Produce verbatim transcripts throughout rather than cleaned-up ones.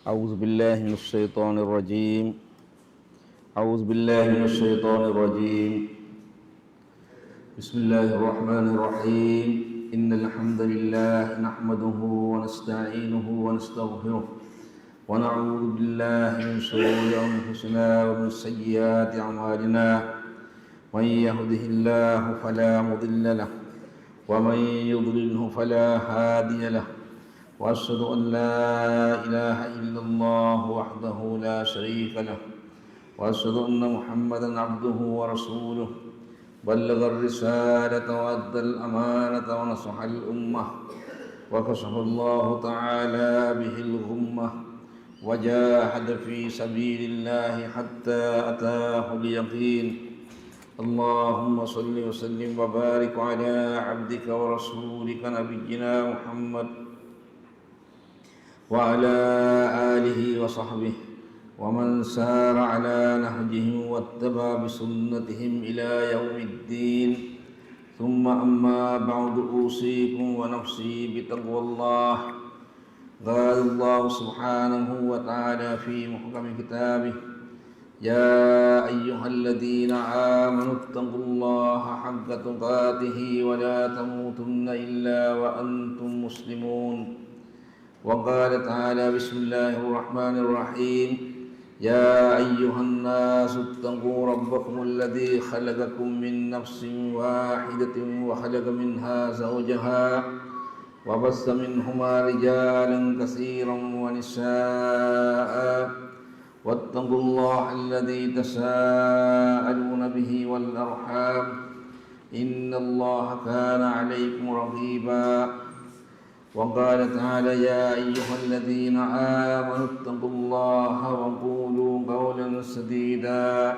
أعوذ بالله من الشيطان الرجيم. أعوذ بالله من الشيطان الرجيم. بسم الله الرحمن الرحيم. إن الحمد لله نحمده ونستعينه ونستغفره، ونعوذ بالله من شرور أنفسنا ومن سيئات أعمالنا. من يهده الله فلا مضل له، ومن يضلله فلا هادي له، وأشهد أن لا إله إلا الله وحده لا شريك له، وأشهد أن محمدا عبده ورسوله، بلغ الرسالة وأدى الأمانة ونصح الأمة، وكشف الله تعالى به الغمة، وجاهد في سبيل الله حتى أتاه اليقين. اللهم صل وسلم وبارك على عبدك ورسولك نبينا محمد وعلى آله وصحبه ومن سار على نهجهم واتبع بسنتهم إلى يوم الدين. ثم أما بعد، أوصيكم ونفسي بتقوى الله. قال الله سبحانه وتعالى في محكم كتابه: يا أيها الذين آمنوا اتقوا الله حق تقاته ولا تموتن إلا وأنتم مسلمون. وقال تعالى: بسم الله الرحمن الرحيم. يا أيها الناس اتقوا ربكم الذي خلقكم من نفس واحدة وخلق منها زوجها وبث منهما رجالا كثيرا ونساء، واتقوا الله الذي تساءلون به والأرحام، إن الله كان عليكم رقيبا. وقال تعالى: يا أيها الذين آمنوا اتقوا الله وقولوا قولا سديدا،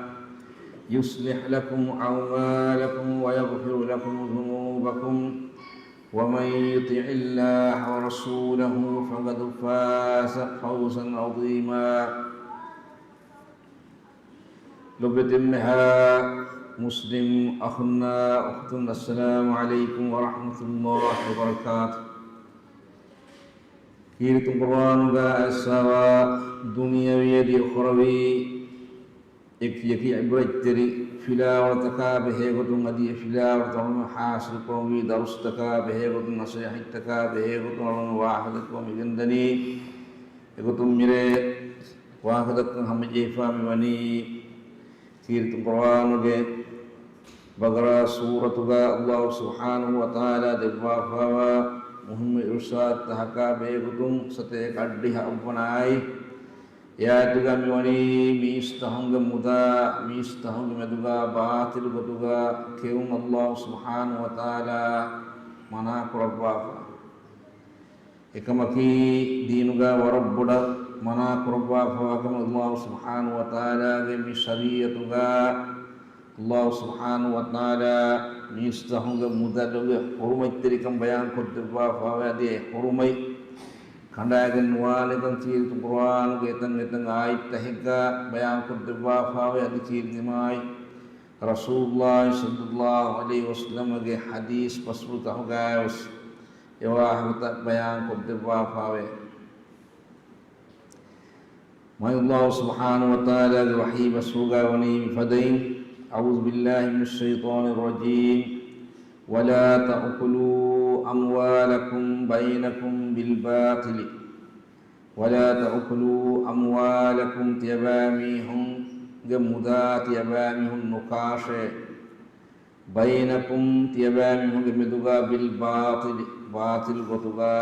يصلح لكم أعمالكم ويغفر لكم ذنوبكم، ومن يطع الله ورسوله فقد فاز فوزا عظيما. ލޮބުވެތި އެންމެހާ މުސްލިމް އަޚުންނާ އުޚްތުން، އައްސަލާމު ޢަލައިކުމް ވަރަޙްމަތުﷲ ވަބަރަކާތު. ކީރިތި ޤުރްއާނުގަ އައިސްފަވާ ދުނިޔަވީ އަދި އުޚްރަވީ އެކި އެކި ޢިބްރަތްތެރި ފިލާވަޅުތަކާ ބެހޭގޮތުން އަދި އެ ފިލާވަޅުތައް ޙާޞިލުކުރުންވީ ދަރުސްތަކާ ބެހޭގޮތުން ނަޞޭޙަތްތަކާ ބެހޭގޮތުން އަޅުގަނޑު ވާހަކަދައްކަވަން މިގެންދަނީ. އެގޮތުން މިރޭ ވާހަކަދައްކަން ހަމަޖެހިފާ މިވަނީ ކީރިތި ޤުރްއާނުގެ ބަޤަރާ ސޫރަތުގަ ﷲ ސުބްޙާނަހޫ ވަތަޢާލާ ދެއްވާފައިވާ މުހިއްމު އިރުޝާދުތަކާ ބެހޭގޮތުން ސަތޭކަ އަށްޑިހަ އަށްވަނަ އާޔަތް. އެ އާޔަތުގަ މިވަނީ މީސްތަހުންގެ މުދާ މީސްތަހުންގެ މެދުގަ ބާޠިލު ގޮތުގަ ކެއުން ﷲ ސުބްޙާނަހޫ ވަތަޢާލާ މަނާ ކުރައްވާފަ. އެކަމަކީ، ދީނުގަ ވަރަށް ބޮޑަށް މަނާ ކުރައްވާފަވާ ކަމެއް ﷲ ސުބްޙާނަހޫ ވަތަޢާލާގެ މި ޝަރީޢަތުގަ ﷲ ސުބްޙާނަހޫ ވަތަޢާލާ މީސްތަހުންގެ މުދަލުގެ ޙުރުމަތްތެރިކަން ބަޔާންކޮށްދެއްވާފަވޭ. އަދި އެ ޙުރުމަތް ކަނޑައިގެން ނުވާނެކަން ކީރިތި ޤުރްއާނުގެ އެތަން އެތަން އާޔަތްތަކެއްގަ ބަޔާންކޮށްދެއްވާފަވޭ. އަދި ކީރިތި ދިމާވި ރަސޫލުﷲ ޞައްލަﷲ ޢަލައިހި ވަސައްލަމަގެ ޙަދީޘް ބަސްފުޅުތަކުގައިވެސް އެ ވާހަކަތައް ބަޔާންކޮށްދެއްވާފަވޭ. މާތް ﷲ ސުބްޙާނަހޫ ވަތަޢާލާގެ ވަޙީ ބަސްފުޅުގައި ވަނީ މިފަދައިން: أعوذ بالله من الشيطان الرجيم. ولا تأكلوا أموالكم بينكم بالباطل. ولا تأكلوا أموالكم، ތިޔަބައިމީހުންގެ މުދާ ތިޔަބައިމީހުން ނުކާށޭ. بينكم، ތިޔަބައިމީހުންގެ މެދުގަ، بالباطل، ބާޠިލު ގޮތުގަ.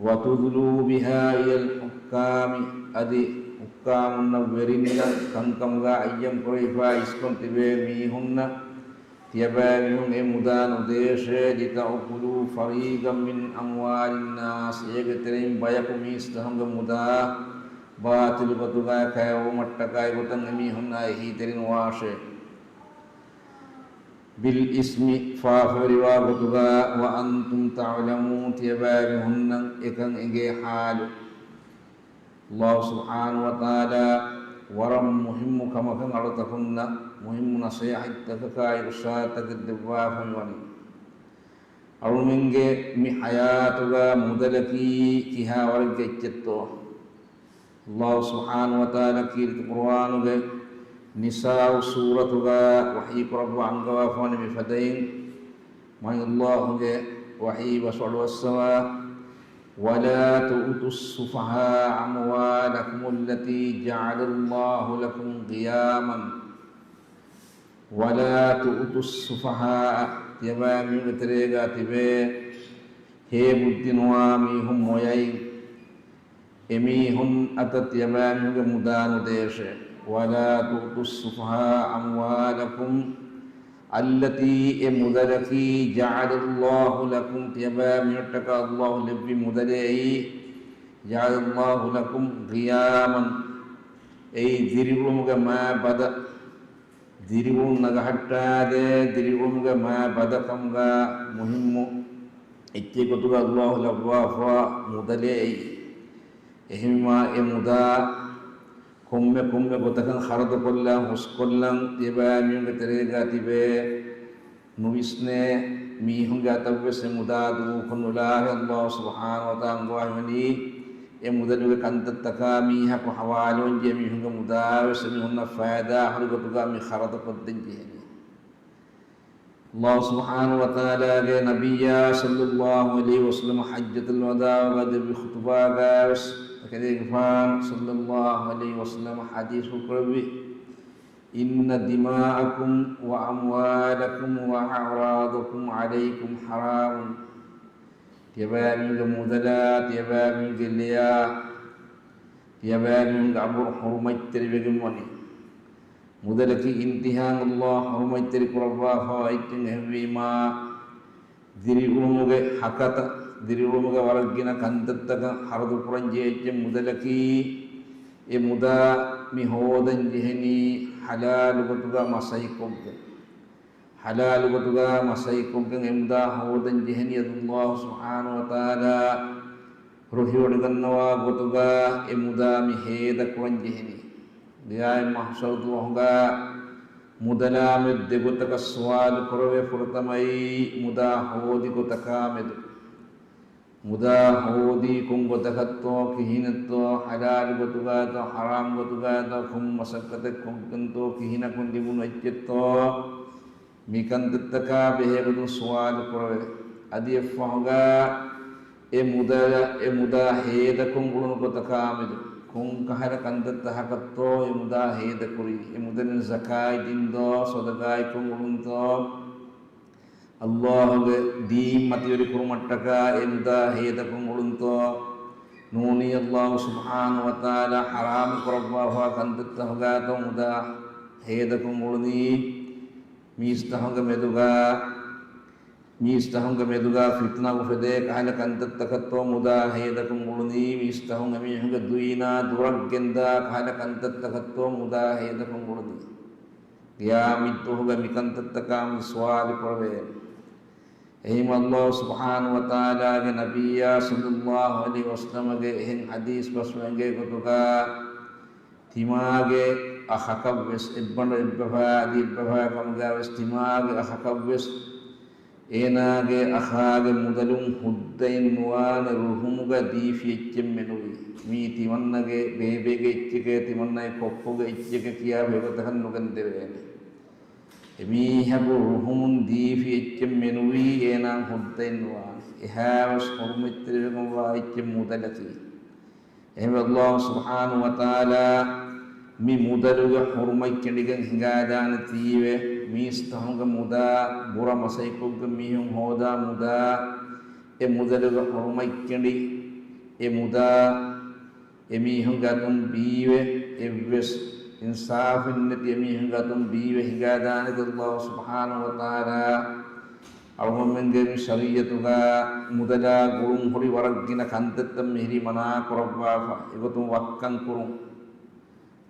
وتدلوا بها إلى الحكام، އަދި ޙުއްކާމުންނަށް، ވެރިންނަށް ކަންކަމުގަ އައްޔަން ކުރެވިފަ އިސްކޮށް ތިބޭ މީހުންނަށް ތިޔަބައިމީހުން އެ މުދާ ނުދޭށޭ. لتأكلوا فريقا من أموال الناس، އޭގެ ތެރެއިން ބަޔަކު މީސްތަހުންގެ މުދާ ބާޠިލު ގޮތުގަ ކައެވުމަށްޓަކާއި ގޮތަށް އެމީހުންނާ އެހީތެރިނުވާށޭ. بالإثم، ފާފަވެރިވާ ގޮތުގަ. وأنتم تعلمون، ތިޔަބައިމީހުންނަށް އެކަން އެނގޭ ޙާލު. ﷲ ސުބްޙާނަހޫ ވަތަޢާލާ ވަރަށް މުހިއްމު ކަމަކަށް އަޅުތަކުންނަށް މުހިއްމު ނަޞޭޙަތްތަކަކާ އިރުޝާދުތަކެއް ދެއްވާފަ މިވަނީ. އަޅުމެންގެ މި ޙަޔާތުގަ މުދަލަކީ ކިހާ ވަރެއްގެ އެއްޗެއްތޯ؟ ﷲ ސުބްޙާނަހޫ ވަތަޢާލާ ކީރިތި ޤުރުއާނުގެ ނިސާއު ސޫރަތުގަ ވަޙީ ކުރައްވާ އަންގަވާފަވަނީ މިފަދައިން. މާތް ﷲގެ ވަޙީ ބަސް އަޑުއައްސަވާ، ولا تؤتوا السفهاء أموالكم التي جعل الله لكم قياما ولا تؤتوا السفهاء، ތިޔަބައިމީހުންގެ ތެރޭގަ ތިބޭ ހޭބުއްދި ނުވާ މީހުން މޮޔައިން، އެމީހުން އަތަށް ތިޔަބައިމީހުންގެ މުދާ ނުދޭށޭ. ولا تؤتوا السفهاء أموالكم التي، އެ މުދަލަކީ، جعل الله لكم، ތިޔަބައިމީހުންޓަކަށް ﷲ ލެއްވި މުދަލެއް އެއީ، جعل الله لكم قياما، އެއީ ދިރިއުޅުމުގެ މާ ބަދަ، ދިރިއުޅުން ނަގަހައްޓާދޭ، ދިރިއުޅުމުގެ މާ ބަދަކަމުގަ މުހިއްމު އެއްޗެއް ގޮތުގަ ﷲ ލައްވާފަވާ މުދަލެއް އެއީ. އެހެންވީމާ އެ މުދާ ކޮންމެ ކޮންމެ ގޮތަކަށް ޚަރަދުކޮށްލަން، ހުސްކޮށްލަން، ތިޔަބައިމީހުންގެ ތެރޭގަ ތިބޭ ނުވިސްނޭ މީހުންގެ އަތަށްވެސް އެ މުދާ ދޫކޮށް ނުލާހި. ﷲ ސުބްޙާނަހޫ ވަތަޢާލާ އަންގަވާފަވަނީ އެ މުދަލުގެ ކަންތައްތަކާ މީހަކު ޙަވާލުވަންޖެހޭ މީހުންގެ މުދާވެސް އެމީހުންނަށް ފައިދާ ހުރި ގޮތުގަ މި ޚަރަދުކޮށްދޭން ޖެހޭނީ. ﷲ ސުބްޙާނަހޫ ވަތަޢާލާގެ ނަބިއްޔާ ޞައްލައްލާހު ޢަލައިހި ވަސައްލަމަ ޙައްޖަތުލް ވަދާޢުގަ ދެއްވި ޚުޠުބާގަވެސް ތަކެތީގެފާނު ޞައްލައްލާހު ޢަލައިހި ވަސައްލަމަ ޙަދީޘްފުޅު ކުރެއްވި، إن دماءكم وأموالكم وأعراضكم عليكم حرام. ތިޔަބައިމީހުންގެ މުދަލާ، ތިޔަބައިމީހުންގެ ލެޔާ، ތިޔަބައިމީހުންގެ އަބުރު ޙުރުމަތްތެރިވެގެން ވަނީ. މުދަލަކީ އިންތިހާއިން ﷲ ޙުރުމަތްތެރި ކުރައްވާފަވާ އެއްޗެއް. އެހެންވީމާ، ދިރިއުޅުމުގެ ޙަޤަތައް، ދިރިއުޅުމުގެ ވަރަށް ގިނަ ކަންތައްތަކަށް ޚަރަދު ކުރަން ޖެހޭ އެއްޗެއް މުދަލަކީ، އެ މުދާ މި ހޯދަން ޖެހެނީ ޙަލާލު ގޮތުގަ މަސައްކަތްކޮށްގެން. ޙަލާލު ގޮތުގަ މަސައްކަތްކޮށްގެން އެ މުދާ ހޯދަން ޖެހެނީ. އަދި ﷲ ސުބްޙާނަހޫ ވަތަޢާލާ ރުހިވޮޑިގަންނަވާ ގޮތުގަ އެ މުދާ މި ހޭދަ ކުރަން ޖެހެނީ. ގިޔާ މަޙްޝަރު ދުވަހުގަ މުދަލާ މެދު ދެގޮތަކަށް ސުވާލު ކުރެވޭ. ފުރަތަމައީ މުދާ ހޯދި ގޮތަކާ މެދު. މުދާ ހޯދީ ކޮން ގޮތަކަށްތޯ ކިހިނެއްތޯ، ޙަލާލު ގޮތުގައިތޯ، ޙަރާމް ގޮތުގައިތޯ، ކޮން މަސައްކަތެއް ކޮށްގެންތޯ، ކިހިނަކުން ލިބުނު އެއްޗެއްތޯ، މިކަންތައްތަކާ ބެހޭގޮތުން ސުވާލު ކުރެވޭ. އަދި އެއްފަހުގަ އެ މުދާ، އެ މުދާ ހޭދަކޮށް އުޅުނު ގޮތަކާމެދު ކޮން ކަހަލަ ކަންތައްތަކަކަށްތޯ އެ މުދާ ހޭދަކުރީ؟ އެ މުދަލިން ޒަކާތް ދިންދޯ، ޞަދަޤާތްކޮށް އުޅުންތޯ؟ ﷲގެ ދީން މަތިވެރި ކުރުމަށްޓަކާ އެ މުދާ ހޭދަކޮށް އުޅުންތޯ؟ ނޫނީ ﷲ ސުބްޙާނަހޫ ވަތަޢާލާ ޙަރާމް ކުރައްވާފާ ކަންތައްތަކުގައިތޯ މުދާ ހޭދަކޮށް އުޅުނީ؟ މީސްތަހުންގެ މެދުގަ، މީސްތަހުންގެ މެދުގަ ފިތުނަ އުފެދޭ ކަހަލަ ކަންތައްތަކަށްތޯ މުދާ ހޭދަކޮށް އުޅުނީ؟ މީސްތަހުން އެމީހުންގެ ދުއިންނާ ދުރަށް ގެންދާ ކަހަލަ ކަންތައްތަކަށްތޯ މުދާ ހޭދަކޮށް އުޅުނީ؟ ޤިޔާމަތްދުވަހުގަ މިކަންތައްތަކާމެދު ސުވާލު ކުރެވޭނެ. އެހެންވީމަ ﷲ ސުބްޙާނަހޫ ވަތަޢާލާގެ ނަބިއްޔާ ޞައްލައްލާހު ޢަލައިހި ވަސައްލަމަގެ އެހެން ޙަދީޘް ބަސްވެގެން ގޮތުގަ ތިމާގެ އަޚަކަށްވެސް، އެއްބަނޑު އެއްބަފާ އަދި އެއްބަފާ ކަމުގަވެސް ތިމާގެ އަޚަކަށްވެސް އޭނާގެ އަޚާގެ މުދަލުން ހުއްދައެއް ނުވާނެ ރުހުމުގަ ދީފި އެއްޗެއް މެނުވީ. މީ ތިމަންނަގެ ބޭބެގެ އެއްޗެކޭ، ތިމަންނަގެ ކޮއްކޮގެ އެއްޗެކޭ ކިޔާފަ އެގޮތަކަށް ނުގެންދެވޭނެ. އެމީހަކު ރުހުމުން ދީފި އެއްޗެއް މެނުވީ އޭނާ ހުއްދައެއް ނުވާނެ. އެހާވެސް ޙުރުމަތްތެރިވެގެންވާ އެއްޗެއް މުދަލަކީ. އެހެންވެ ﷲ ސުބްޙާނަހޫ ވަތަޢާލާ މި މުދަލުގެ ޙުރުމަތް ކެނޑިގެން ހިނގާދާނެ ތީވެ މީސްތަހުންގެ މުދާ ބުރަ މަސައްކަތްކޮށްގެން މީހުން ހޯދާ މުދާ، އެ މުދަލުގެ ޙުރުމަތް ކެނޑި، އެ މުދާ އެމީހުންގެ އަތުން ބީވެ، އެއްވެސް އިންސާފެއް ނެތި އެމީހުންގެ އަތުން ބީވެ ހިނގާދާނެތީ ﷲ ސުބްޙާނަހޫ ވަތަޢާލާ އަޅުގަނޑުމެންގެ މި ޝަރީޢަތުގަ މުދަލާ ގުޅުން ހުރި ވަރަށް ގިނަ ކަންތައްތައް މިހިރީ މަނާ ކުރައްވާފަ. އެގޮތުން ވައްކަން ކުރުން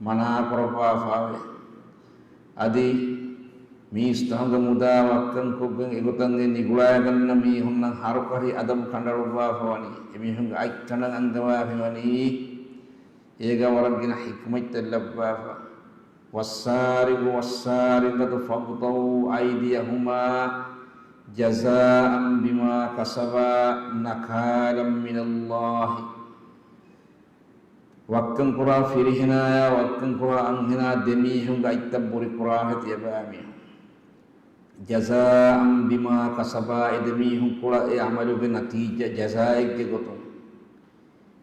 މަނާ ކުރައްވާފައެވެ. އަދި މީސްތަހުންގެ މުދާ ވައްކަން ކޮށްގެން އެގޮތަށް ނިގުޅައިގަންނަ މީހުންނަށް ހަރުކަށި އަދަބު ކަނޑައަޅުއްވާފަ ވަނީ، އެމީހުންގެ އަތްކަނޑަށް އަންގަވާފަ ވަނީ، އޭގަ ވަރަށް ގިނަ ޙިކްމަތްތައް ލައްވާފަ. والسارق والسارقة فاقطعوا أيديهما جزاء بما كسبا نكالا من الله. ވައްކަން ކުރާ ފިރިހެނާޔާ ވައްކަން ކުރާ އަންހެނާ ދެމީހުންގެ އަތްތައް ބުރި ކުރާހެ ތިޔަބައިމީހުން. جَزَاءً بِمَا كَسَبَا، އެ ދެމީހުން ކުޅަ އެ ޢަމަލުގެ ނަތީޖާ ޖަޒާއެއްގެ ގޮތުން.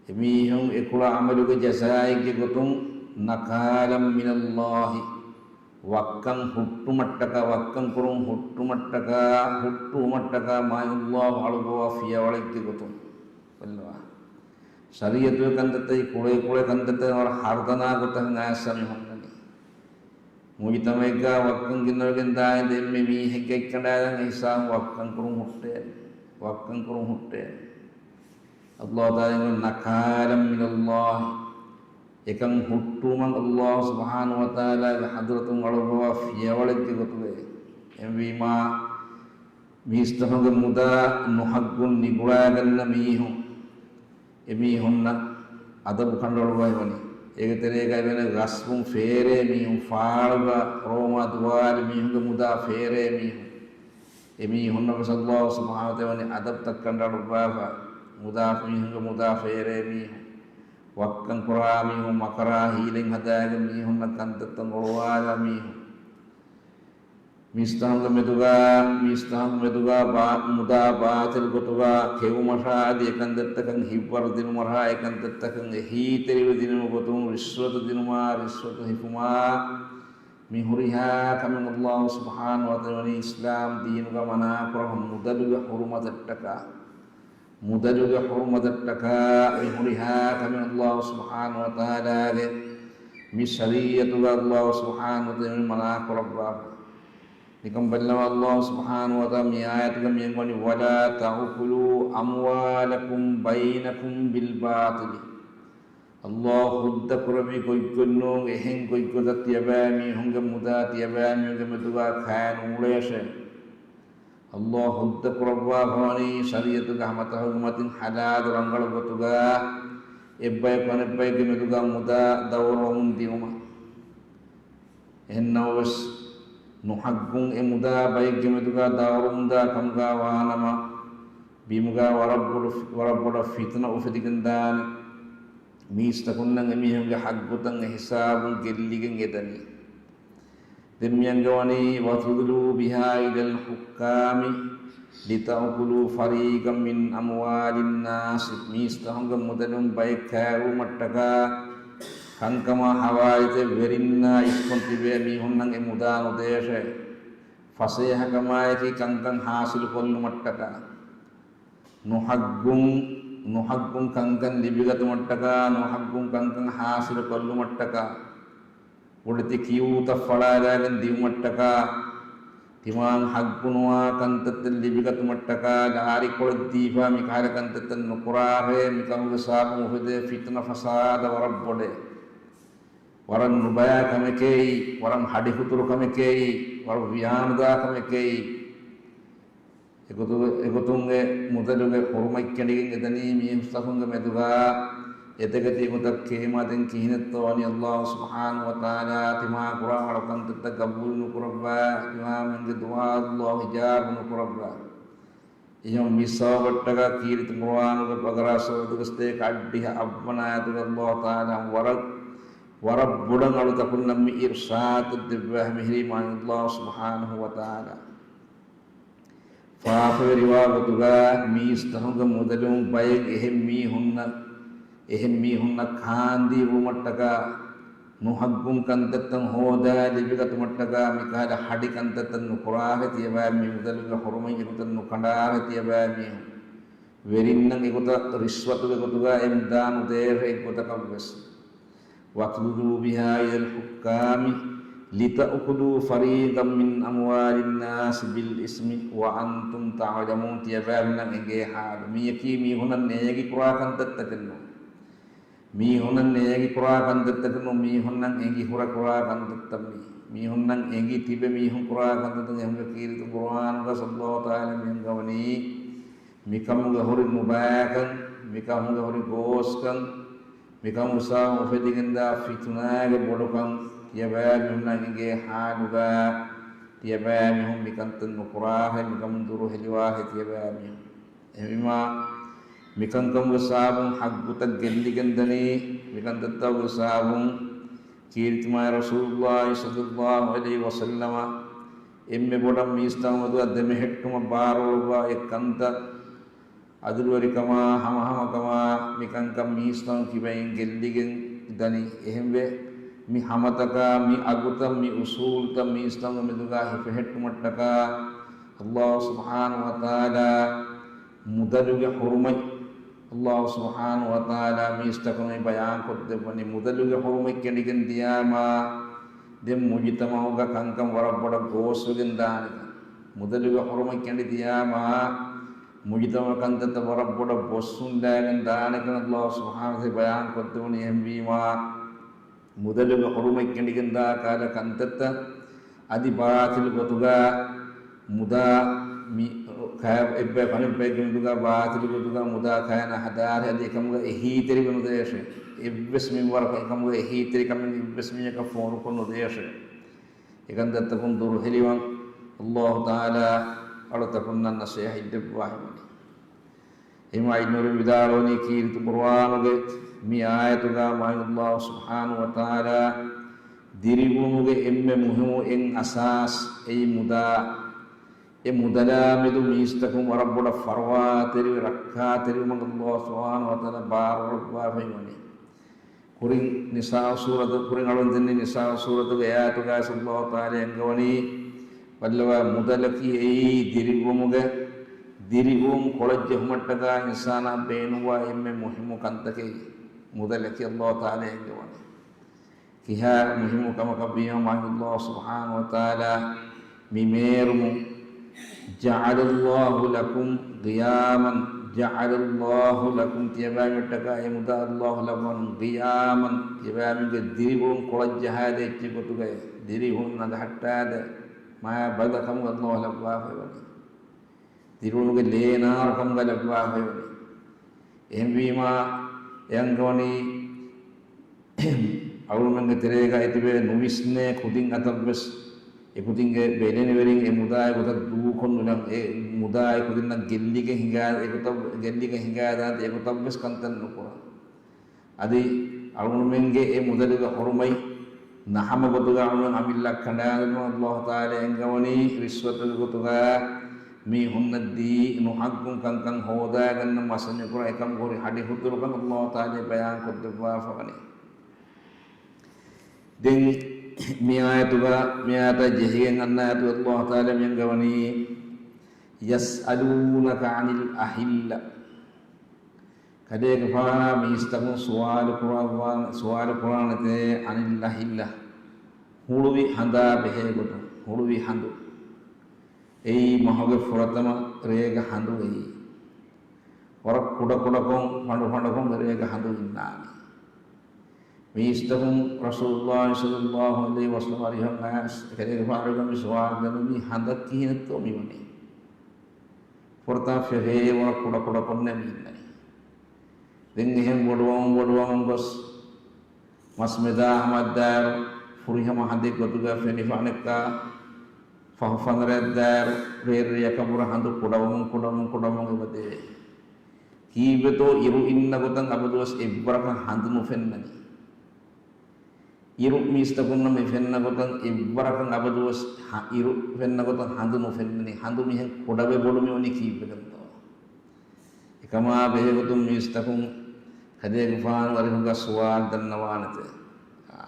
އެމީހުން އެ ކުޅަ ޢަމަލުގެ ޖަޒާއެއްގެ ގޮތުން، نَكَالًا مِنَ اللَّهِ، ވައްކަން ހުއްޓުމަށްޓަކާ، ވައްކަން ކުރުން ހުއްޓުމަށްޓަކާ، ހުއްޓުވުމަށްޓަކާ، މާތް ﷲ އަޅުއްވަވާ ފިޔަވަޅެއްގެ ގޮތުން. ބައްލަވާ. ޝަރީޢަތުގެ ކަންތައްތައް ކުޅޭ ކުޅޭ ކަންތައްތައް ވަރަށް ހަރުދަނާ ގޮތަށް އައިސް މި ހުންނަނީ. މުޖުތަމަޢެއްގަ ވައްކަން ގެންނަވަގެން ދާއި އެންމެ މީހެއްގެ އެއްކަނޑާލަން އެ ހިސާބުން ވައްކަން ކުރުން ހުއްޓޭ. ވައްކަން ކުރުން ހުއްޓޭ. ﷲ ތަޢާލާ ނަކާލަން މިނަﷲ. އެކަން ހުއްޓުވުމަށް ﷲ ސުބްޙާނަހޫ ވަތަޢާލާގެ ޙަޟްރަތުން އަޅުއްވަވާ ފިޔަވަޅެއްގެ ގޮތުގައި. އެހެންވީމާ، މީސްތަކުންގެ މުދާ ނުޙައްޤުން ނިގުޅާގަންނަ މީހުން، އެމީހުންނަށް އަދަބު ކަނޑައަޅުއްވައި ވަނީ. އޭގެ ތެރޭގައި ވެނެ ޣަޞްބުން ފޭރޭ މީހުން، ފާޅުގަ ރޯމާ ދުވާލި މީހުންގެ މުދާ ފޭރޭ މީހުން. އެމީހުންނަށް ވެސް ﷲ ސުބްޙާނަހޫ ވަތަޢާލާ ވަނީ އަދަބުތައް ކަނޑައަޅުއްވާފަ. މުދާ މީހުންގެ މުދާ ފޭރޭ މީހުން، ވައްކަން ކުރާ މީހުން، މަކަރާ ހީލަތް ހަދާގެން މީހުންނަށް ކަންތައްތައް އޮޅުވާލާ މީހުން. މީސްތަކުންގެ މެދުގަ، މީސްތަކުންގެ މެދުގަ ބާ-، މުދާ ބާޠިލް ގޮތުގަ ކެއުމަށާ އަދި އެކަންތައްތަކަށް ހިތްވަރު ދިނުމަށާ އެކަންތައްތަކަށް އެހީތެރިވެ ދިނުމުގެ ގޮތުން ރިޝްވަތު ދިނުމާ، ރިޝްވަތު ހިފުމާ، މި ހުރިހާ ކަމެއް ﷲ ސުބްޙާނަހޫ ވަތަޢާލާ ވަނީ އިސްލާމް ދީނުގަ މަނާކުރައްވާ މުދަލުގެ ޙުރުމަތަށްޓަކާ. މުދަލުގެ ޙުރުމަތަށްޓަކާ މި ހުރިހާ ކަމެއް ﷲ ސުބްޙާނަހޫ ވަތަޢާލާގެ މި ޝަރީޢަތުގަ ﷲ ސުބްޙާނަހޫ ވަތަޢާލާ މަނާކުރައްވާފަ. ނިކަން ބައްލަވާ ﷲ ސުބްޙާނަހޫ ވަތަޢާލާ މި އާޔަތުގަ މިއަންގަވަނީ، "وَلَا تَأْكُلُوا أَمْوَالَكُمْ بَيْنَكُمْ بِالْبَاطِلِ." ﷲ ހުއްދަ ކުރެއްވި ގޮތްގޮތްނޫން އެހެން ގޮތްގޮތަށް ތިޔަބައިމީހުންގެ މުދާ ތިޔަބައިމީހުންގެ މެދުގަ ކާނޫޅޭށޭ. ﷲ ހުއްދަ ކުރައްވާފަވަނީ ޝަރީޢަތުގެ ހަމަތަކުގެ މަތިން ޙަލާލު ރަނގަޅު ގޮތުގަ އެއްބަޔަކު އަނެއްބައެއްގެ މެދުގަ މުދާ ދައުރުވަމުން ދިއުމަށް. އެހެންނަމަވެސް، ނުޙައްޤުން އެ މުދާ ބައެއްގެ މެދުގަ ދައުރުވަމުންދާ ކަމުގަ ވާނަމަ، ބިމުގަ ވަރަށް ބޮޑު، ވަރަށް ބޮޑަށް ފިތުނަ އުފެދިގެންދާނެ. މީސްތަކުންނަށް އެމީހުންގެ ޙައްޤުތައް އެހިސާބުން ގެއްލިގެން އެދަނީ. ދެން މިއަންގަވަނީ، "وَتُدْلُوا بِهَا إِلَى الْحُكَّامِ لِتَأْكُلُوا فَرِيقًا مِنْ أَمْوَالِ النَّاسِ." މީސްތަކުންގެ މުދަލުން ބައެއް ކައިރުވުމަށްޓަކާ، ކަންކަމާ ޙަވާލީތެއް ވެރިންނާ އިސްކޮށް ތިބޭ މީހުންނަށް އެ މުދާ ނުދޭށޭ. ފަސޭހަކަމާއެކީ ކަންކަން ޙާޞިލުކޮށްލުމަށްޓަކާ. ނުޙައްޤުން، ނުޙައްޤުން ކަންކަން ލިބިގަތުމަށްޓަކާ، ނުޙައްޤުން ކަންކަން ޙާޞިލު ކޮށްލުމަށްޓަކާ، ބޮޑެތި ކިއުތައް ފަޅާލާގެން ދިއުމަށްޓަކާ، ތިމާން ޙައްޤުނުވާ ކަންތައްތައް ލިބިގަތުމަށްޓަކާ، ލާރިކޮޅެއް ދީފާ މިކަހަލަ ކަންތައްތައް ނުކުރާހޭ، މިކަމުގެ ސަބަބުން އުފެދޭ ފިތުނަ ފަސާދަ ވަރަށް ބޮޑޭ. ވަރަށް ނުބައި ކަމެކޭ، ވަރަށް ހަޑިހުތުރު ކަމެކޭ، ވަރަށް ވިޔާނުދާ ކަމެކޭ. އެގޮތު-، އެގޮތުން އެ މުދަލުގެ ޙުރުމަތް ކެނޑިގެން އެދަނީ މީސްތަކުންގެ މެދުގަ އެދެގަތީ ގޮތަށް ކެއިމާ ދެން ކިހިނެއްތޯ ވަނީ ﷲ ސުބްޙާނަހޫ ވަތަޢާލާ ތިމާ ކުރާ އަޅުކަންތައްތައް ގަބޫލު ނުކުރައްވާ، ތިމާމެންގެ ދުޢާ ﷲ އިޖާބަ ނުކުރައްވާ. އެހެން މި ސަބަބަށްޓަކާ ކީރިތި ޤުރުއާނުގެ ބަޤަރާ ސޫރަތުގެ ސަތޭކަ އަށްޑިހަ އަށްވަނަ އާޔަތުގަ ﷲ ތަޢާލާ ވަރަށް، ވަރަށް ބޮޑަށް އަޅުތަކުންނަށް މި އިރްޝާދު ދެއްވާ މިހިރީ މާތް ﷲ ސުބްޙާނަހޫ ވަތަޢާލާ. ފާފަވެރިވާ ގޮތުގަ މީސްތަކުންގެ މުދަލުން ބައެއް އެހެން މީހުންނަށް، އެހެން މީހުންނަށް ކާންދީ ވުމަށްޓަކާ، ނުޙައްޤުން ކަންތައްތައް ހޯދާ ލިބިގަތުމަށްޓަކާ، މިކަހަލަ ހަޑި ކަންތައްތައް ނުކުރާހެ ތިޔަބައި މި މުދަލުގެ ޙުރުމަތް އެގޮތަށް ނުކަނޑާހެ ތިޔަބައި މީހުން. ވެރިންނަށް އެގޮތަށް ރިޝްވަތުގެ ގޮތުގަ އެ މުދާ ނުދޭހެ އެއްގޮތަކަށްވެސް. وَتُدْلُوا بِهَا إِلَى الْحُكَّامِ لِتَأْكُلُوا فَرِيقًا مِنْ أَمْوَالِ النَّاسِ بِالْإِثْمِ وَأَنْتُمْ تَعْلَمُونَ. ތިޔަބައިމީހުންނަށް އެނގޭ ޙާލު. މިޔަކީ މީހުންނަށް ނޭގި ކުރާ ކަންތައްތަކެއް ނޫން. މީހުންނަށް ނޭގި ކުރާ ކަންތައްތަކެއް ނޫން، މީހުންނަށް އެނގި ހުރެ ކުރާ ކަންތައްތައް މީ. މީހުންނަށް އެނގި ތިބެ މީހުން ކުރާ ކަންތައްތައް އެހެންވެ ކީރިތި ޤުރުއާނުގަ ﷲ ތަޢާލާ މި އަންގަވަނީ، މިކަމުގެ ހުރި ނުބައިކަން، މިކަމުގެ ހުރި ގޯސްކަން، މިކަމުގެ ސަބަބުން އުފެދިގެންދާ ފިތުނާގެ ބޮޑުކަން، ތިޔަބައިމީހުންނަށް އެނގޭ ޙާލުގަ، ތިޔަބައިމީހުން މިކަންތައް ނުކުރާހެ، މިކަމުން ދުރުހެލިވާހެ ތިޔަބައިމީހުން. އެހެންވީމާ، މިކަންކަމުގެ ސަބަބުން ޙައްޤުތައް ގެއްލިގެން ދަނީ. މިކަންތައްތަކުގެ ސަބަބުން ކީރިތި މާތް ރަސޫލުﷲ ޞައްލަﷲ ޢަލައިހި ވަސައްލަމަ އެންމެ ބޮޑަށް މީސްތަކުން މެދުގަ ދެމެހެއްޓުމަށް ބާރުއަޅުއްވާ އެއްކަންތައް، ޢަދުލުވެރިކަމާ، ހަމަހަމަކަމާ، މިކަންކަން މީސްތަކުން ކިބައިން ގެއްލިގެން ދަނީ. އެހެންވެ، މި ހަމަތަކާ، މި އަގުތައް، މި އުޞޫލުތައް މީސްތަކުން މެދުގަ ހިފެހެއްޓުމަށްޓަކާ، ﷲ ސުބްޙާނަހޫ ވަތަޢާލާ މުދަލުގެ ޙުރުމަތް، ﷲ ސުބްޙާނަހޫ ވަތަޢާލާ މީސްތަކުން ބަޔާންކޮށްދެއްވަނީ، މުދަލުގެ ޙުރުމަތް ކެނޑިގެން ދިޔާމާ، ދެން މުޖުތަމަޢުގަ ކަންކަން ވަރަށް ބޮޑަށް ގޯސްވެގެން ދާނެކަން. މުދަލުގެ ޙުރުމަތް ކެނޑި ދިޔާމާ، މުޖުތަމަޢު ކަންތައްތައް ވަރަށް ބޮޑަށް ބޮއްސުންލާގެން ދާނެކަން ﷲ ސުބްޙާނަހޫ ވަތަޢާލާ ބަޔާންކޮށްދެވުނީ. އެހެންވީމާ، މުދަލުގެ ޙުރުމަތް ކެނޑިގެން ދާ ކަހަލަ ކަންތައްތައް އަދި ބާޠިލު ގޮތުގަ މުދާ މި ކަ-، އެއްބައި ފަނެއްބައިގެ މެދުގަ ބާޠިލު ގޮތުގަ މުދާ ކަޔަން ހަދާރި އަދި އެކަމުގަ އެހީތެރިވެ ނުދޭށޭ. އެއްވެސް މިންވަރަކަށް އެކަމުގަ އެހީތެރިކަމެއް އެއްވެސް މީހަކަށް ފޯރުކޮށް ނުދޭށޭ. އެކަންތައްތަކުން ދުރުހެލިވަން ﷲ ތަޢާލާ އަޅުތަކުންނަށް ނަޞޭޙަތް ދެއްވާ ހިމަނީ. އެހެންވީމާ އިބްނު ޢުމަރު ވިދާޅުވަނީ ކީރިތި ޤުރުއާނުގެ މި އާޔަތުގަ މާތް ﷲ ސުބްޙާނަހޫ ވަތަޢާލާ ދިރިއުޅުމުގެ އެންމެ މުހިއްމު އެއް އަސާސް އެއީ މުދާ. އެ މުދަލާ މެދު މީސްތަކުން ވަރަށް ބޮޑަށް ފަރުވާތެރިވެ ރައްކާތެރިވުމަށް ﷲ ސުބްޙާނަހޫ ވަތަޢާލާ ބާރުއަޅުއްވާފައި ވަނީ. ކުރިން ނިސާ ސޫރަތު، ކުރިން އަޅުން ދެންނެވި ނިސާ ސޫރަތުގެ އާޔަތުގައި ﷲ ތަޢާލާ އެންގަވަނީ، ބައްލަވާ، މުދަލަކީ އެއީ ދިރިއުޅުމުގެ، ދިރިއުޅުން ކޮޅަށް ޖެހުމަށްޓަކާ އިންސާނާ ބޭނުންވާ އެންމެ މުހިއްމު ކަންތަކެއް. މުދަލަކީ ﷲ ތަޢާލާ އެންގަވަނީ. ކިހާ މުހިއްމު ކަމަކަށް ވީމަ މާތް ﷲ ސުބްޙާނަހޫ ވަތަޢާލާ މި މޭރުމުން، جعل الله لكم قياما، جعل الله لكم ތިޔަބައިމީހުންނަށްޓަކާ އެ މުދާ، الله لكم قياما، ތިޔަބައިމީހުންގެ ދިރިއުޅުން ކޮޅަށް ޖަހާދޭ އެއްޗެއް ގޮތުގައި، ދިރިއުޅުން ނަގަހައްޓާދޭ މާ ބަދަ ކަމުގަ ﷲ ލައްވާފައި ވަނީ. ދިރިއުޅުމުގެ ލޭނާރު ކަމުގަ ލައްވާފައި ވަނީ. އެހެންވީމާ، އެ އަންގަވަނީ އަޅުގަނޑުމެންގެ ތެރޭގައި ތިބޭ ނުވިސްނޭ ކުދިން އަތަށްވެސް، އެ ކުދިންގެ ބެލެނިވެރިން އެ މުދާއެއް ގޮތަށް ދޫކޮށް ނުލަން، އެ މުދާއެއް ކުދިންނަށް ގެއްލިގެން ހިނގާ، އެގޮތަށް ގެއްލިގެން ހިނގާދާނެ އެގޮތަށްވެސް ކަންތައް ނުކުރަން. އަދި އަޅުގަނޑުމެންގެ އެ މުދަލުގެ ހުރުމަތް ނަހަމަ ގޮތުގަ އަޅުގަނޑު އަމިއްލަ ކަނޑާލުމަށް ﷲ ތަޢާލާ އެންގަވަނީ، ރިޝްވަތުގެ ގޮތުގަ މީހުންނަށް ދީ ނުޙައްޤުން ކަންކަން ހޯދާގަންނަ މަސަންޏުކުރާ އެކަމުގެ ހުރި ހަޑި ހުއްދަރުކަން ﷲ ތަޢާލާ ބަޔާން ކޮށްދެއްވާފަވަނީ. ދެން މި އާޔަތުގަ، މި އާޔަތާ ޖެހިގެން އަންނަ އާޔަތުގަ ﷲ ތަޢާލާ މި އަންގަވަނީ، يسألونك عن الأهلة. ކަލޭގެފާނާ މީސްތަކުން ސުވާލު ކުރައްވާ-، ސުވާލު ކުރާނެތޭ، عن الأهلة، ހުޅުވި ހަނދާ ބެހޭ ގޮތުން، ހުޅުވި ހަނދު. އެއީ މަހުގެ ފުރަތަމަ ރޭގެ ހަނދު އެއީ. ވަރަށް ކުޑަކުޑަކޮށް، ފަނޑުފަނޑުކޮށް ރޭގެ ހަނދު އިންނާނީ. މީސްތަކުން ރަސޫލުﷲ ޞައްލަﷲ ޢަލައިހި ވަސައްލަމަ އަރިހަށް އައިސް ކަލޭގެފާނުގެ މި ސުވާލު ދެންނެވި ހަނދަށް ކިހިނެއްތޯ މިވަނީ. ފުރަތަމަ ފެށޭ ވަރަށް ކުޑަކުޑަކޮށްނޭ މި އިންނަނީ. ދެން އެހެން ބޮޑުވަމުން ބޮޑުވަމުން ގޮސް، މަސްމެދާ ހަމައަށްދާއިރު ފުރިހަމަ ހަނދެއް ގޮތުގަ ފެނިފަ އަނެއްކާ، ފަހު ފަނަރައަށްދާއިރު ރޭއްރެޔަކަށްވުރެ ހަނދު ކުޑަވަމުން ކުޑަވަމުން ކުޑަވަމުން އެބަދޭ. ކީއްވެތޯ އިރު އިންނަ ގޮތަށް އަބަދުވެސް އެއްވަރަކަށް ހަނދު ނުފެންނަނީ. އިރު މީސްތަކުންނަށް މި ފެންނަ ގޮތަށް އެއްވަރަކަށް އަބަދުވެސް ހަ-، އިރު ފެންނަ ގޮތަށް ހަނދު ނުފެންނަނީ. ހަނދު މިހެން ކުޑަވެ ބޮޑު މިވަނީ ކީއްވެގެންތޯ؟ އެކަމާ ބެހޭގޮތުން މީސްތަކުން ކަލޭގެފާނު އަރިހުގަ ސުވާލު ދަންނަވާނެތެ. އާ.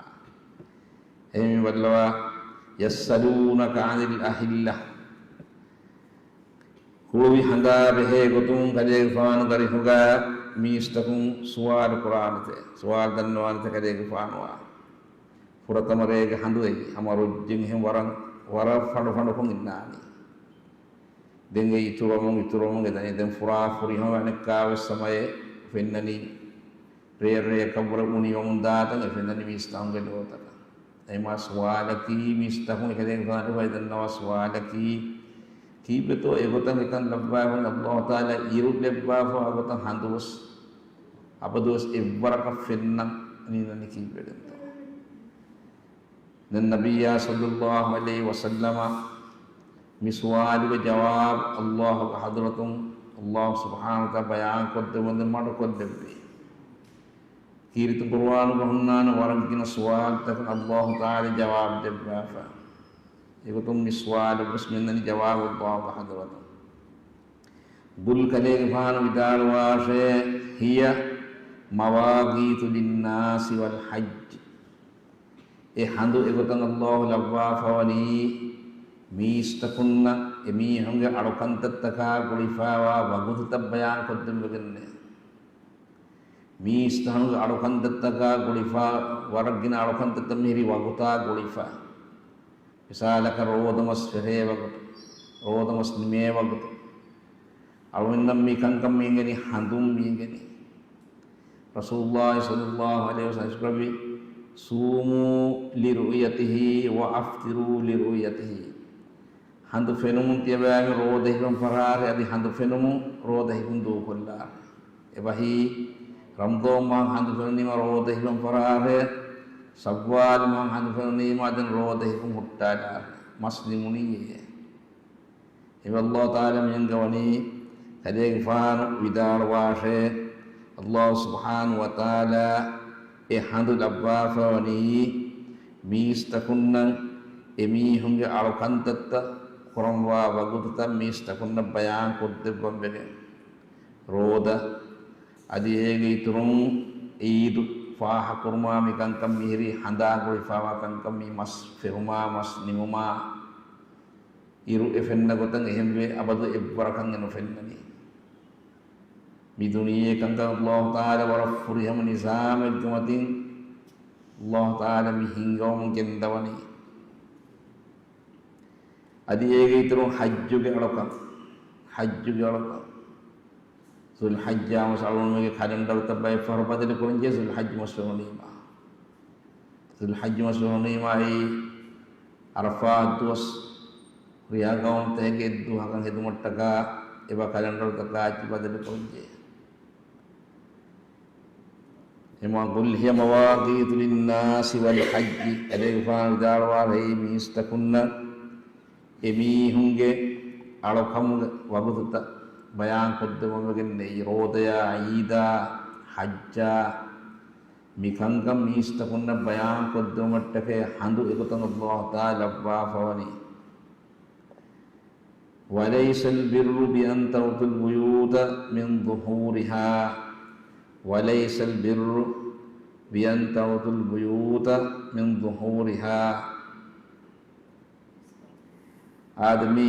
އެހެން ބައްލަވާ، يسألونك عن الأهلة. ހުޅުވި ހަނދާ ބެހޭ ގޮތުން ކަލޭގެފާނު އަރިހުގަ މީސްތަކުން ސުވާލު ކުރާނެތެ، ސުވާލު ދަންނަވާނެތެ ކަލޭގެފާނުއާ. ފުރަތަމަ ރޭގެ ހަނދު އެއީ ހަމަ ރޮއްޖެއްހެން ވަރަށް، ވަރަށް ފަނޑުފަނޑުކޮށް އިންނާނީ. ދެން އެ އިތުރުވަމުން އިތުރުވަމުން އެ ދަނީ ދެން ފުރާ ފުރިހަމަ އަނެއްކާވެސް ސަމައެއް ފެންނަނީ. ރޭއްރެޔަކަށްވުރެ އުނިވަމުން ދާތަން އެ ފެންނަނީ މީސްތަކުންގެ ލޯތަކަށް. އެހެންވީމާ ސުވާލަކީ މީސްތަކުން އެކަލޭގެފާނަށް ވައިދަންނަވާ ސުވާލަކީ، ކީއްވެތޯ އެގޮތަށް އެކަން ލައްވާފަ ވަނީ؟ ﷲ ތަޢާލާ އިރު ލެއްވާފަ އޮތް ގޮތަށް ހަނދުވެސް އަބަދުވެސް އެއްވަރަކަށް ފެންނަން ނީނަނީ ކީއްވެގެންތޯ؟ ދެން ނަބިއްޔާ ޞައްލަﷲ ޢަލައިހި ވަސައްލަމަ މި ސުވާލުގެ ޖަވާބު ﷲގެ ޙަޟްރަތުން ﷲ ސުބްޙާނަހޫ ވަތަޢާލާ ބަޔާންކޮށްދެއްވަންދެން މަޑުކޮށްދެއްވި. ކީރިތި ޤުރުއާނުގަ ހުންނާނެ ވަރަށް ގިނަ ސުވާލުތަކަށް ﷲ ތަޢާލާ ޖަވާބު ދެއްވާފަ. އެގޮތުން މި ސުވާލުގަސް މިންނަނީ ޖަވާބު ﷲގެ ޙަޟްރަތުން. ޤުލް، ކަލޭގެފާނު ވިދާޅުވާށޭ، ހިޔަ މަވާޤީތު ލިއްނާސި ވަލް ޙައްޖް. އެ ހަނދު އެގޮތަށް ﷲ ލައްވާފަވަނީ މީސްތަކުންނަށް އެމީހުންގެ އަޅުކަންތައްތަކާ ގުޅިފައިވާ ވަގުތުތައް ބަޔާންކޮށްދެއްވެގެންނޭ. މީސްތަކުންގެ އަޅުކަންތައްތަކާ ގުޅިފަ، ވަރަށް ގިނަ އަޅުކަންތައްތައް މިހިރީ ވަގުތާ ގުޅިފަ. މިސާލަކަށް ރޯދަމަސް ފެށޭ ވަގުތު، ރޯދަމަސް ނިމޭ ވަގުތު. އަޅުގަނޑަށް މި ކަންކަން މި އެނގެނީ ހަނދުން މި އެނގެނީ. ރަސޫލުﷲ ޞައްލަﷲ ޢަލައިހި ވަސައްލަމަ އިސްކުރެއްވި، "ޞޫމޫ ލިރުއުޔަތިހި ވަ އަފްޠިރޫ ލިރުއުޔަތިހި." ހަނދު ފެނުމުން ތިޔަބައިމީހުން ރޯދަ ހިފަން ފަށާށޭ، އަދި ހަނދު ފެނުމުން ރޯދަ ހިފުން ދޫކޮށްލާށޭ. އެބަހީ، ރަމަޟާން މަހަށް ހަނދު ފެނުނީމަ ރޯދަ ހިފަން ފަށާށޭ، ޝައްވާލް މަހަށް ހަނދު ފެނުނީމަ ދެން ރޯދަ ހިފުން ހުއްޓާލާށޭ. މަސް ނިމުނީއޭ. އެވެ ﷲ ތަޢާލާ މި އަންގަވަނީ، ކަލޭގެފާނު ވިދާޅުވާށޭ، ﷲ ސުބްޙާނަހޫ ވަތަޢާލާ އެ ހަނދު ލައްވާފަވަނީ މީސްތަކުންނަށް އެމީހުންގެ އަޅުކަންތައްތައް ކުރަންވާ ވަގުތުތައް މީސްތަކުންނަށް ބަޔާން ކޮށްދެއްވަން ވެގެން. ރޯދަ، އަދި އޭގެ އިތުރުން ޢީދު ފާހަގަކުރުމާ މި ކަންކަން މިހިރީ ހަނދާ ގުޅިފައިވާ ކަންކަން މީ މަސް ފެހުމާ މަސް ނިމުމާ. އިރު އެ ފެންނަ ގޮތަށް އެހެންވެ އަބަދު އެއްވަރަކަށް އެ ނުފެންނަނީ. މި ދުނިޔެ ކަންކަން ﷲ ތަޢާލާ ވަރަށް ފުރިހަމަ ނިޒާމެއްގެ މަތިން ﷲ ތަޢާލާ މި ހިންގަވަމުން ގެންދަވަނީ. އަދި އޭގެ އިތުރުން ޙައްޖުގެ އަޅުކަން، ޙައްޖުގެ އަޅުކަން. ޒުލްޙައްޖާ މަސް އަޅުގަނޑުމެންގެ ކެލެންޑަރުތައް ބައެއް ފަހަރު ބަދަލު ކުރަންޖެހޭ ޒުލްޙައްޖު މަސް ފެނުނީމާ. ޒުލްޙައްޖު މަސް ފެނުނީމާ އެއީ ޢަރަފާތް ދުވަސް ހުރިހާ ޤައުމުތަކެއްގެ އެއްދުވަހަކަށް ހެދުމަށްޓަކާ އެބަ ކެލެންޑަރުތަކާ އެއްޗި ބަދަލު ކުރަންޖެހޭ. އެމާ ޤުލް ހިޔަ މަވާޤީތު ލިއްނާސި ވަލް ޙައްޖި، ކަލޭގެފާނު ވިދާޅުވާށޭ މީސްތަކުންނަށް އެމީހުންގެ އަޅުކަމުގެ ވަގުތުތައް ބަޔާން ކޮށްދެއްވަމުން ވެގެން ނެތް. ރޯދަޔާ، ޢީދާ، ޙައްޖާ، މި ކަންކަން މީސްތަކުންނަށް ބަޔާން ކޮށްދެވުމަށްޓަކައި ހަނދު އެގޮތަށް ﷲ ތަޢާލާ ލައްވާފަވަނީ. وَلَيْسَ الْبِرُّ بِأَنْ تَأْتُوا الْبُيُوتَ مِنْ ظُهُورِهَا، وَلَيْسَ الْبِرُّ بِأَنْ تَأْتُوا الْبُيُوتَ مِنْ ظُهُورِهَا. އާދެ، މީ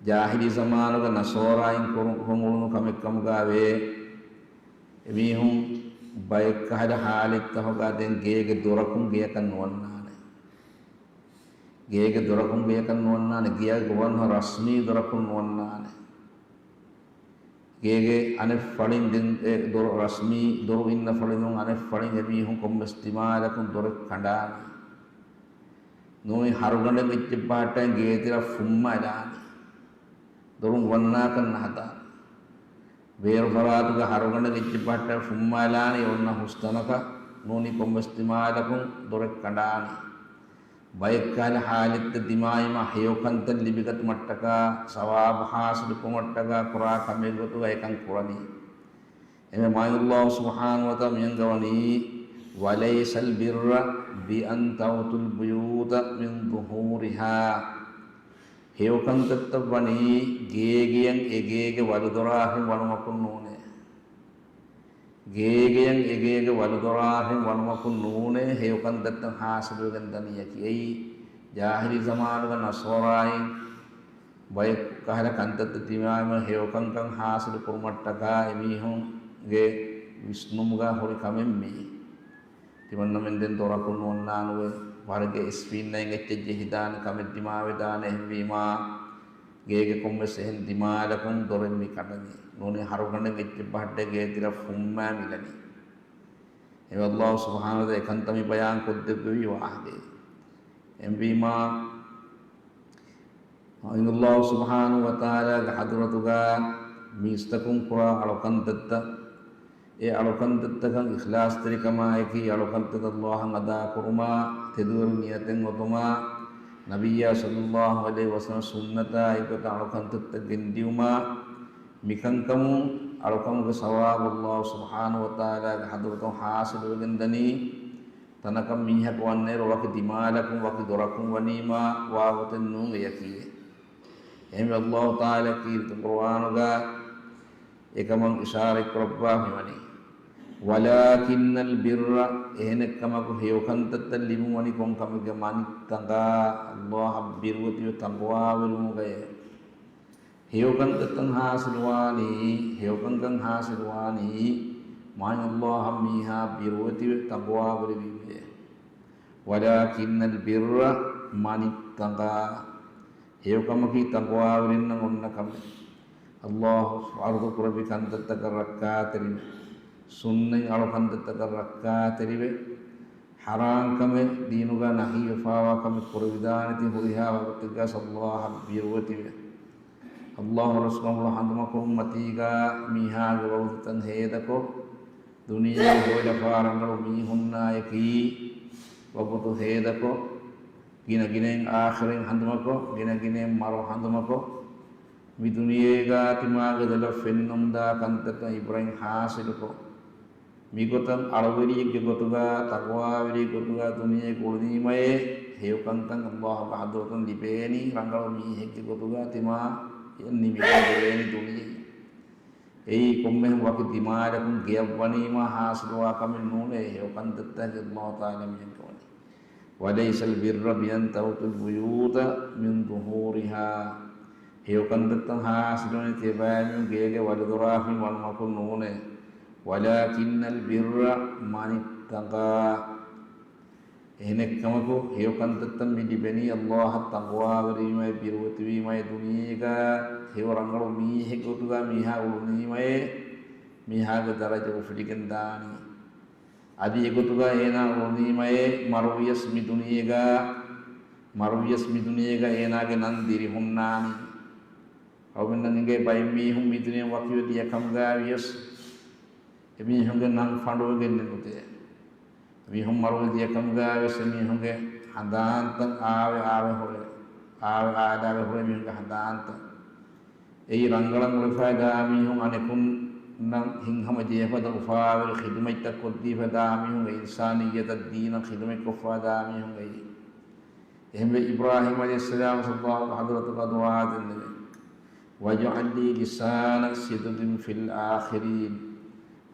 ޖާހިލީ ޒަމާނުގަ ނަޞާރާއިން ކުރު-، ކުރަމުޅުނު ކަމެއްކަމުގައި ވޭ. އެމީހުން ބައެއްކަހަލަ ޙާލަތްތަކުގަ ދެން ގޭގެ ދޮރަކުން ގެޔަކަށް ނުވަންނާނެ. ގޭގެ ދޮރަކުން ގެޔަކަށް ނުވަންނާނެ. ގެޔަށް ގޮވަންހަ ރަސްމީ ދޮރަކުން ނުވަންނާނެ. ގޭގެ އަނެއް ފަޅިން ދެން އެ ދޮރު، ރަސްމީ ދޮރު އިންނަ ފަޅިނުން އަނެއް ފަޅިން އެމީހުން ކޮންމެސް ދިމާލަކުން ދޮރެއް ކަނޑާނީ. ނޫނީ ހަރުގަނޑެއް އެއްޗެއް ބަހައްޓައި ގޭތެރެއަށް ފުއްމާލާނީ. ދޮރުން ވަންނާކަށް ނަހަދާނީ. ބޭރު ފަރާތުގަ ހަރުގަނޑެއް އެއްޗެއް ބަހައްޓައި ފުއްމާލާނީ އޮންނަ ހުސްތަނަކަށް. ނޫނީ ކޮންމެސް ދިމާލަކުން ދޮރެއް ކަނޑާނީ. ބައެއްކަހަލަ ޙާލަތްތައް ދިމާވީމާ ހެޔޮކަންތައް ލިބިގަތުމަށްޓަކާ، ސަވާބު ޙާޞިލުކުރުމަށްޓަކާ ކުރާ ކަމެއްގޮތުގަ އެކަން ކުރަނީ. އެހެންވެ، މާތް ﷲ ސުބްޙާނަހޫ ވަތަޢާލާ މި އަންގަވަނީ، وَلَيْسَ الْبِرَّ بِأَنْ تَأْتُوا الْبُيُوتَ مِنْ ظُهُورِهَا. ހެޔޮކަންތައްތައް ވަނީ ގޭގެޔަށް އެ ގޭގެ ވަލުދޮރާހެން ވަނުމަކުން ނޫނޭ. ގޭގެޔަށް އެ ގޭގެ ވަލުދޮރާހެން ވަނުމަކުން ނޫނޭ ހެޔޮކަންތައްތައް ޙާޞިލުވެގެން ދަނީއަކީ. އެއީ ޖާހިލީ ޒަމާނުގަ ނަޞާރާއިން ބައެއް ކަހަލަ ކަންތައްތައް ދިމާވީމަ ހެޔޮކަންކަން ޙާޞިލު ކުރުމަށްޓަކާ އެމީހުންގެ ވިސްނުމުގަ ހުރި ކަމެއް މީ. ތިމަންނަމެން ދެން ދޮރަކުން ނުވަންނާނުވެ، ވަރަށް ގެ އިސްވީންނައިން އެއްޗެއް ޖެހިދާނެ ކަމެއް ދިމާވެދާނެ. އެހެންވީމާ، ގޭގެ ކޮންމެސް އެހެން ދިމާލަކުން ދޮރެއް މި ކަނޑަނީ. ނޫނީ ހަރުގަނޑެއް އެއްޗެއް ބަހައްޓައި ގޭތެރެއަށް ފުއްމާ މިލަނީ. އެވެ، ﷲ ސުބްޙާނަހޫ ވަތަޢާލާ އެކަންތައް މި ބަޔާން ކޮށްދެއްވެވި ވާހަކައެއް. އެހެންވީމާ، ﷲ ސުބްޙާނަހޫ ވަތަޢާލާގެ ޙަޟްރަތުގަ މީސްތަކުން ކުރާ އަޅުކަންތައްތައް، އެ އަޅުކަންތައްތަކަށް އިޚްލާޞްތެރިކަމާއެކީ އަޅުކަންތައް ﷲ އަށް އަދާކުރުމާ، ތެދުވެރި ނިޔަތެއް އޮތުމާ، ނަބިއްޔާ ޞައްލައްލާހު ޢަލައިހި ވަސައްލަމަ ސުންނަތާ އެއްގޮތަށް އަޅުކަންތައްތައް ގެންދިއުމާ، މިކަންކަމުން އަޅުކަމުގެ ސަވާބު ﷲ ސުބްޙާނަހޫ ވަތަޢާލާގެ ޙަޟްރަތުން ޙާޞިލުވެގެން ދަނީ. ތަނަކަށް މީހަކު ވަންނައިރު ވަކި ދިމާލަކުން ވަކި ދޮރަކުން ވަނީމާ ވާގޮތެއް ނޫން އެއަކީ. އެހެންވެ ﷲ ތަޢާލާ ކީރިތި ޤުރުއާނުގަ އެކަމަށް އިޝާރަތްކުރައްވާ މިވަނީ، وَلَٰكِنَّ الْبِرَّ، އެހެނެއްކަމަކު ހެޔޮކަންތައްތައް ލިބުންވަނީ ކޮންކަމެއްގެ؟ مَنِ اتَّقَىٰ، ﷲ އަށް ބިރުވެތިވެ ތަޤްވާވެރިވުމުގައޭ. ހެޔޮކަންތައްތައް ޙާޞިލުވާނީ، ހެޔޮކަންކަން ޙާޞިލުވާނީ، މާތް ﷲ އަށް މީހާ ބިރުވެތިވެ ތަޤްވާވެރިވީމަޔޭ. وَلَٰكِنَّ الْبِرَّ مَنِ اتَّقَىٰ. ހެޔޮކަމަކީ ތަޤްވާވެރިންނަށް އޮންނަ ކަމެއް. ﷲ ފަރުޟު ކުރެއްވި ކަންތައްތަކަށް ރައްކާތެރިވެ، ސުންނަތް އަޅުކަންތައްތަކަށް ރައްކާތެރިވެ، ޙަރާން ކަމެއް ދީނުގަ ނަހީ ވެފާވާ ކަމެއް ކުރެވިދާނެތީ ހުރިހާ ވަގުތެއްގަސް ﷲ އަށް ބިރުވެތިވެ. ﷲ ރަސްކަނބުޅު ހަނދުމަކޮށް އުއްމަތީގަ މީހާގެ ވަގުތުތައް ހޭދަކޮށް، ދުނިޔޭގެ ހޮވިލަފާ ރަނގަޅު މީހުންނާއެކީ ވަގުތު ހޭދަކޮށް، ގިނަ ގިނައިން އާޚިރަތް ހަނދުމަކޮށް، ގިނަ ގިނައިން މަރު ހަނދުމަކޮށް، މި ދުނިޔޭގަ ތިމާގެ ދޮލަށް ފެންނަމުންދާ ކަންތައްތައް އިބްރަތް ޙާޞިލުކޮށް، މިގޮތަށް އަޅުވެރިއެއްގެ ގޮތުގަ، ތަޤްވާވެރިއެއްގެ ގޮތުގަ ދުނިޔޭގަ އުޅުނީމައޭ، ހެޔޮކަންކަން ﷲ ގެ ޙަޟްރަތުން ލިބޭނީ، ރަނގަޅު މީހެއްގެ ގޮތުގަ ތިމާ ނިމިގެން ދެވޭނީ ދުނިޔެ. އެއީ ކޮންމެހެން ވަކި ދިމާލަކުން ގެޔަށް ވަނީމާ ޙާޞިލުވާ ކަމެއް ނޫނޭ، ހެޔޮކަންތައްތަކެއް ﷲ ތަޢާލާ މިއަންގަވަނީ. وَلَيْسَ الْبِرَّ بِأَنْ تَأْتُوا الْبُيُوتَ مِنْ ظُهُورِهَا. ހެޔޮކަންތައްތައް ޙާޞިލުވަނީ ތިޔަބައިމީހުން ގޭގެ ވަލިދޮރާފިން ވަނުމަކުން ނޫނޭ. وَلَٰكِنَّ الْبِرَّ مَنِ اتَّقَىٰ. އެހެނެއްކަމަކު، ހެޔޮކަންތައްތައް މި ލިބެނީ ﷲ އަށް ތަޤްވާވެރިވީމައޭ، ބިރުވެތިވީމައޭ، ދުނިޔޭގަ ހެޔޮ ރަނގަޅު މީހެއްގެ ގޮތުގަ މީހާ އުޅުނީމައޭ، މީހާގެ ދަރަޖަ އުފުލިގެން ދާނީ. އަދި އެގޮތުގަ އޭނާ އުޅުނީމައޭ، މަރުވިޔަސް މި ދުނިޔޭގަ، މަރުވިޔަސް މި ދުނިޔޭގަ އޭނާގެ ނަން ދިރިހުންނާނީ. އަޅުގަނޑަށް އެނގޭ ބައެއް މީހުން މި ދުނިޔެ ވަކިވެ ދިޔަ ކަމުގަ ވިޔަސް، އެމީހުންގެ ނަން ފަނޑުވެގެން ނެގުތޭ. މީހުން މަރުވެ ދިޔަ ކަމުގަ ވިޔަސް އެމީހުންގެ ހަނދާންތައް އާވެ އާވެ ހުރޭ. އާވެ އާދާވެ ހުރޭ މީހުންގެ ހަނދާންތައް. އެއީ ރަނގަޅަށް އުޅެފައި ދާ މީހުން އަނެކުންނަށް ހިތްހަމަ ޖެހޭ ފަދަ އުފާވެރި ޚިދުމަތްތައް ކޮށްދީފަ ދާ މީހުން އެ އިންސާނިއްޔަތަށް ދީނަށް ޚިދުމަތްކޮށްފަ ދާ މީހުން އެއީ. އެހެންވެ، އިބްރާހީމް ޢަލައިހިއްސަލާމް ﷲ ގެ ޙަޟްރަތުގަ ދުޢާ ދެންނެވި، وَاجْعَل لِّي لِسَانَ صِدْقٍ فِي الْآخِرِينَ.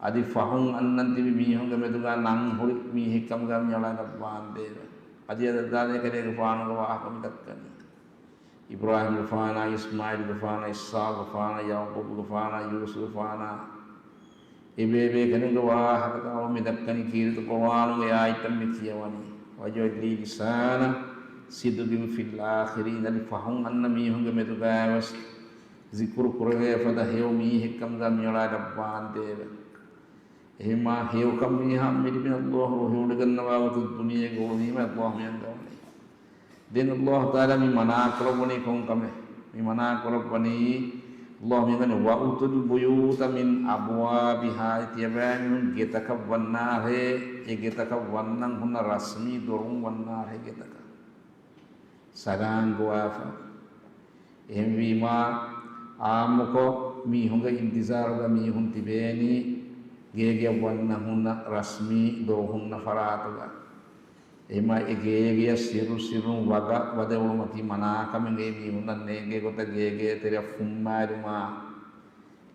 އަދި ފަހުން އަންނަން ތިބި މީހުންގެ މެދުގަ ނަން ހުރި މީހެއްކަމުގަ މިއަޅާ ލައްވާނދޭވެ. އަދި އަދަށް ދާނެ ކަލޭގެފާނުގެ ވާހަކަ މި ދައްކަނީ. އިބްރާހީމްގެފާނާ، އިސްމާޢީލްގެފާނާ، އިސްޙާޤުގެފާނާ، ޔަޢުޤޫބުގެފާނާ، ޔޫސުފްގެފާނާ، އެބޭބޭކަލުންގެ ވާހަކަތައް މި ދައްކަނީ ކީރިތި ޤުރުއާނުގެ އާޔަތްތައް މި ކިޔަވަނީ. وَاجْعَل لِّي لِسَانَ صِدْقٍ فِي الْآخِرِينَ. އަދި ފަހުން އަންނަ މީހުންގެ މެދުގައިވެސް ޒިކުރު ކުރެވޭ ފަދަ ހެޔޮ މީހެއްކަމުގަ މިއަޅާ ލައްވާނދޭވެ. އެހެންމާ ހެޔޮކަން މީހާ މި ލިބިން ﷲ ރުހިވޮޑިގަންނަވާ ގޮތުން ދުނިޔޭގަ އުޅުނީމަ ﷲ މިއަންގަވަނީ. ދެން ﷲ ތަޢާލާ މި މަނާކުރައްވަނީ ކޮން ކަމެއް؟ މި މަނާކުރައްވަނީ، ﷲ މިއަންގަވަނީ، وَأْتُوا الْبُيُوتَ مِنْ أَبْوَابِهَا، ތިޔަބައިމީހުން ގެތަކަށް ވަންނާހޭ، އެ ގެތަކަށް ވަންނަން ހުންނަ ރަސްމީ ދޮރުން ވަންނާހޭ ގެތަކަށް. ސަލާން ގޮވާފަ. އެހެންވީމާ، އާއްމުކޮށް މީހުންގެ އިންތިޒާރުގަ މީހުން ތިބޭނީ، ގޭގެއަށް ވަންނަން ހުންނަ ރަސްމީ ދޮރު ހުންނަ ފަރާތުގަ. އެހެންމާ އެ ގޭގެއަށް ސިއްރު ސިއްރުން ވަގަ ވަދެ އުޅުމަކީ މަނާކަމެއް. އެ މީހުންނަށް ނޭނގޭ ގޮތަށް ގޭގޭ ތެރެއަށް ފުންމާލުމާ،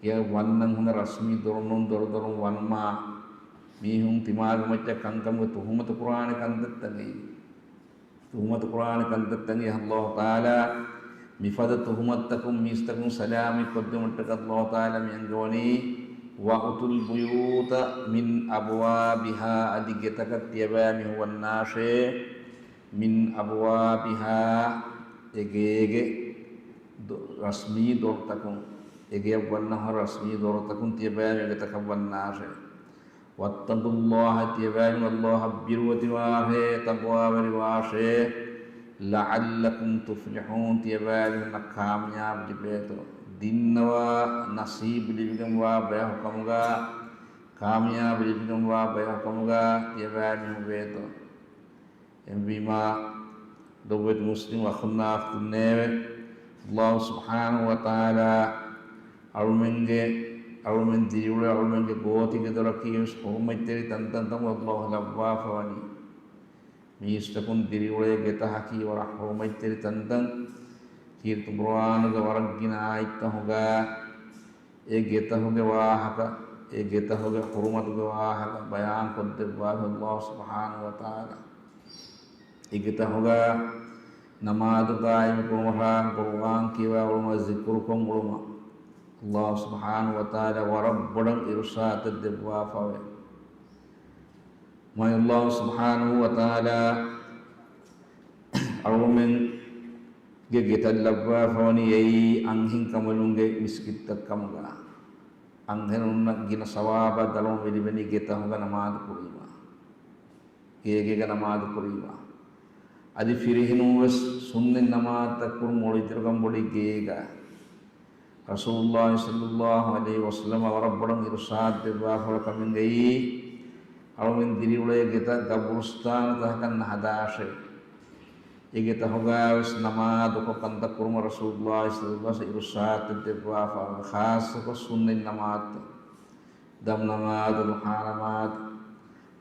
ގެއަށް ވަންނަން ހުންނަ ރަސްމީ ދޮރުން ދޮރުދޮރުން ވަންމާ، މީހުން ތިމާގެ މައްޗަށް ކަންކަމުގެ ތުހުމަތު ކުރާނެ ކަންތައްތަކީ. ތުހުމަތު ކުރާނެ ކަންތައްތަކީ ﷲ ތަޢާލާ މިފަދަ ތުހުމަތުތަކުން މީސްތަކުން ސަލާމަތް ކޮށްދެމުންޓަކަށް ﷲ ތަޢާލާ މި އަންގަވަނީ، وَأْتُوا الْبُيُوتَ مِنْ أَبْوَابِهَا، އަދި ގެތަކަށް ތިޔަބައިމީހުން ވަންނާށޭ، مِنْ أَبْوَابِهَا، އެ ގޭގެ ދޮ-، ރަސްމީ ދޮރުތަކުން، އެ ގެޔަށް ވަންނަ ހަ ރަސްމީ ދޮރުތަކުން ތިޔަބައިމީހުން ގެތަކަށް ވަންނާށޭ. وَاتَّقُوا اللَّهَ، ތިޔަބައިމީހުން ﷲ އަށް ބިރުވެތިވާށޭ، ތަޤްވާވެރިވާށޭ. لَعَلَّكُمْ تُفْلِحُونَ، ތިޔަބައިމީހުންނަށް ކާމިޔާބު ލިބޭތޯ. ދިންނަވާ ނަސީބު ލިބިގެންވާ ބަޔަކު ކަމުގަ، ކާމިޔާބު ލިބިގެންވާ ބަޔަކު ކަމުގަ ތިޔަބައިމީހުން ވޭތޯ. އެހެންވީމާ، ލޮބުވެތި މުސްލިމް އަޚުންނާ އުޚްތުންނޭވެ! ﷲ ސުބްޙާނަހޫ ވަތަޢާލާ އަޅުމެންގެ، އަޅުމެން ދިރިއުޅޭ އަޅުމެންގެ ގޯތިގެ ދޮރަކީ ވެސް ޙުރުމަތްތެރި ތަންތަން ކަމުގަ ﷲ ލައްވާފަވަނީ. މީސްތަކުން ދިރިއުޅޭ ގެތަކަކީ ވަރަށް ޙުރުމަތްތެރި ތަންތަން. ކީރިތި ޤުރުއާނުގެ ވަރަށް ގިނަ އާޔަތްތަކުގަ އެ ގެތަކުގެ ވާހަކަ، އެ ގެތަކުގެ ޙުރުމަތުގެ ވާހަކަ ބަޔާން ކޮށްދެއްވާފަ ﷲ ސުބްޙާނަހޫ ވަތަޢާލާ. އެ ގެތަކުގަ ނަމާދު ޤާއިމުކުރުމަށާ، ޤުރުއާން ކިޔަވާ އުޅުމަށް، ޒިކުރުކޮށް އުޅުމަށް ﷲ ސުބްޙާނަހޫ ވަތަޢާލާ ވަރަށް ބޮޑަށް އިރުޝާދެއް ދެއްވާފަވޭ. މާތް ﷲ ސުބްޙާނަހޫ ވަތަޢާލާ އަޅުގަނޑުމެންގެ ގެތައް ލައްވާފަވަނީ އެއީ އަންހެން ކަނބަލުންގެ މިސްކިތްތައް ކަމުގަ. އަންހެނުންނަށް ގިނަ ސަވާބާ ދަރުމަ މި ލިބެނީ ގެތަކުގަ ނަމާދު ކުރީމާ، ގޭގޭގަ ނަމާދު ކުރީމާ. އަދި ފިރިހެނުން ވެސް ސުންނަތް ނަމާދުތައް ކުރުން އޮޅިދިރިކަން ބޮޑީ ގޭގަ. ރަސޫލުﷲ ޞައްލަﷲ ޢަލައިހި ވަސައްލަމަ ވަރަށް ބޮޑަށް އިރުޝާދު ދެއްވާފަވާ ކަމެއް އެއީ، އަޅުމެން ދިރިއުޅޭ ގެތައް ގަބުރުސްތާނުތަކަކަށް ނަހަދާށޭ. އެ ގެތަކުގަ ވެސް ނަމާދުކޮށް ކަންތައް ކުރުމަށް ރަސޫލުﷲ ޞައްލަﷲ ޢަލައިހި ވަސައްލަމަ އިރުޝާދު ދެއްވާފަ، ޚާއްޞަކޮށް ސުންނަތް ނަމާދުތައް، ދަމް ނަމާދު، ޟުޙާ ނަމާދު.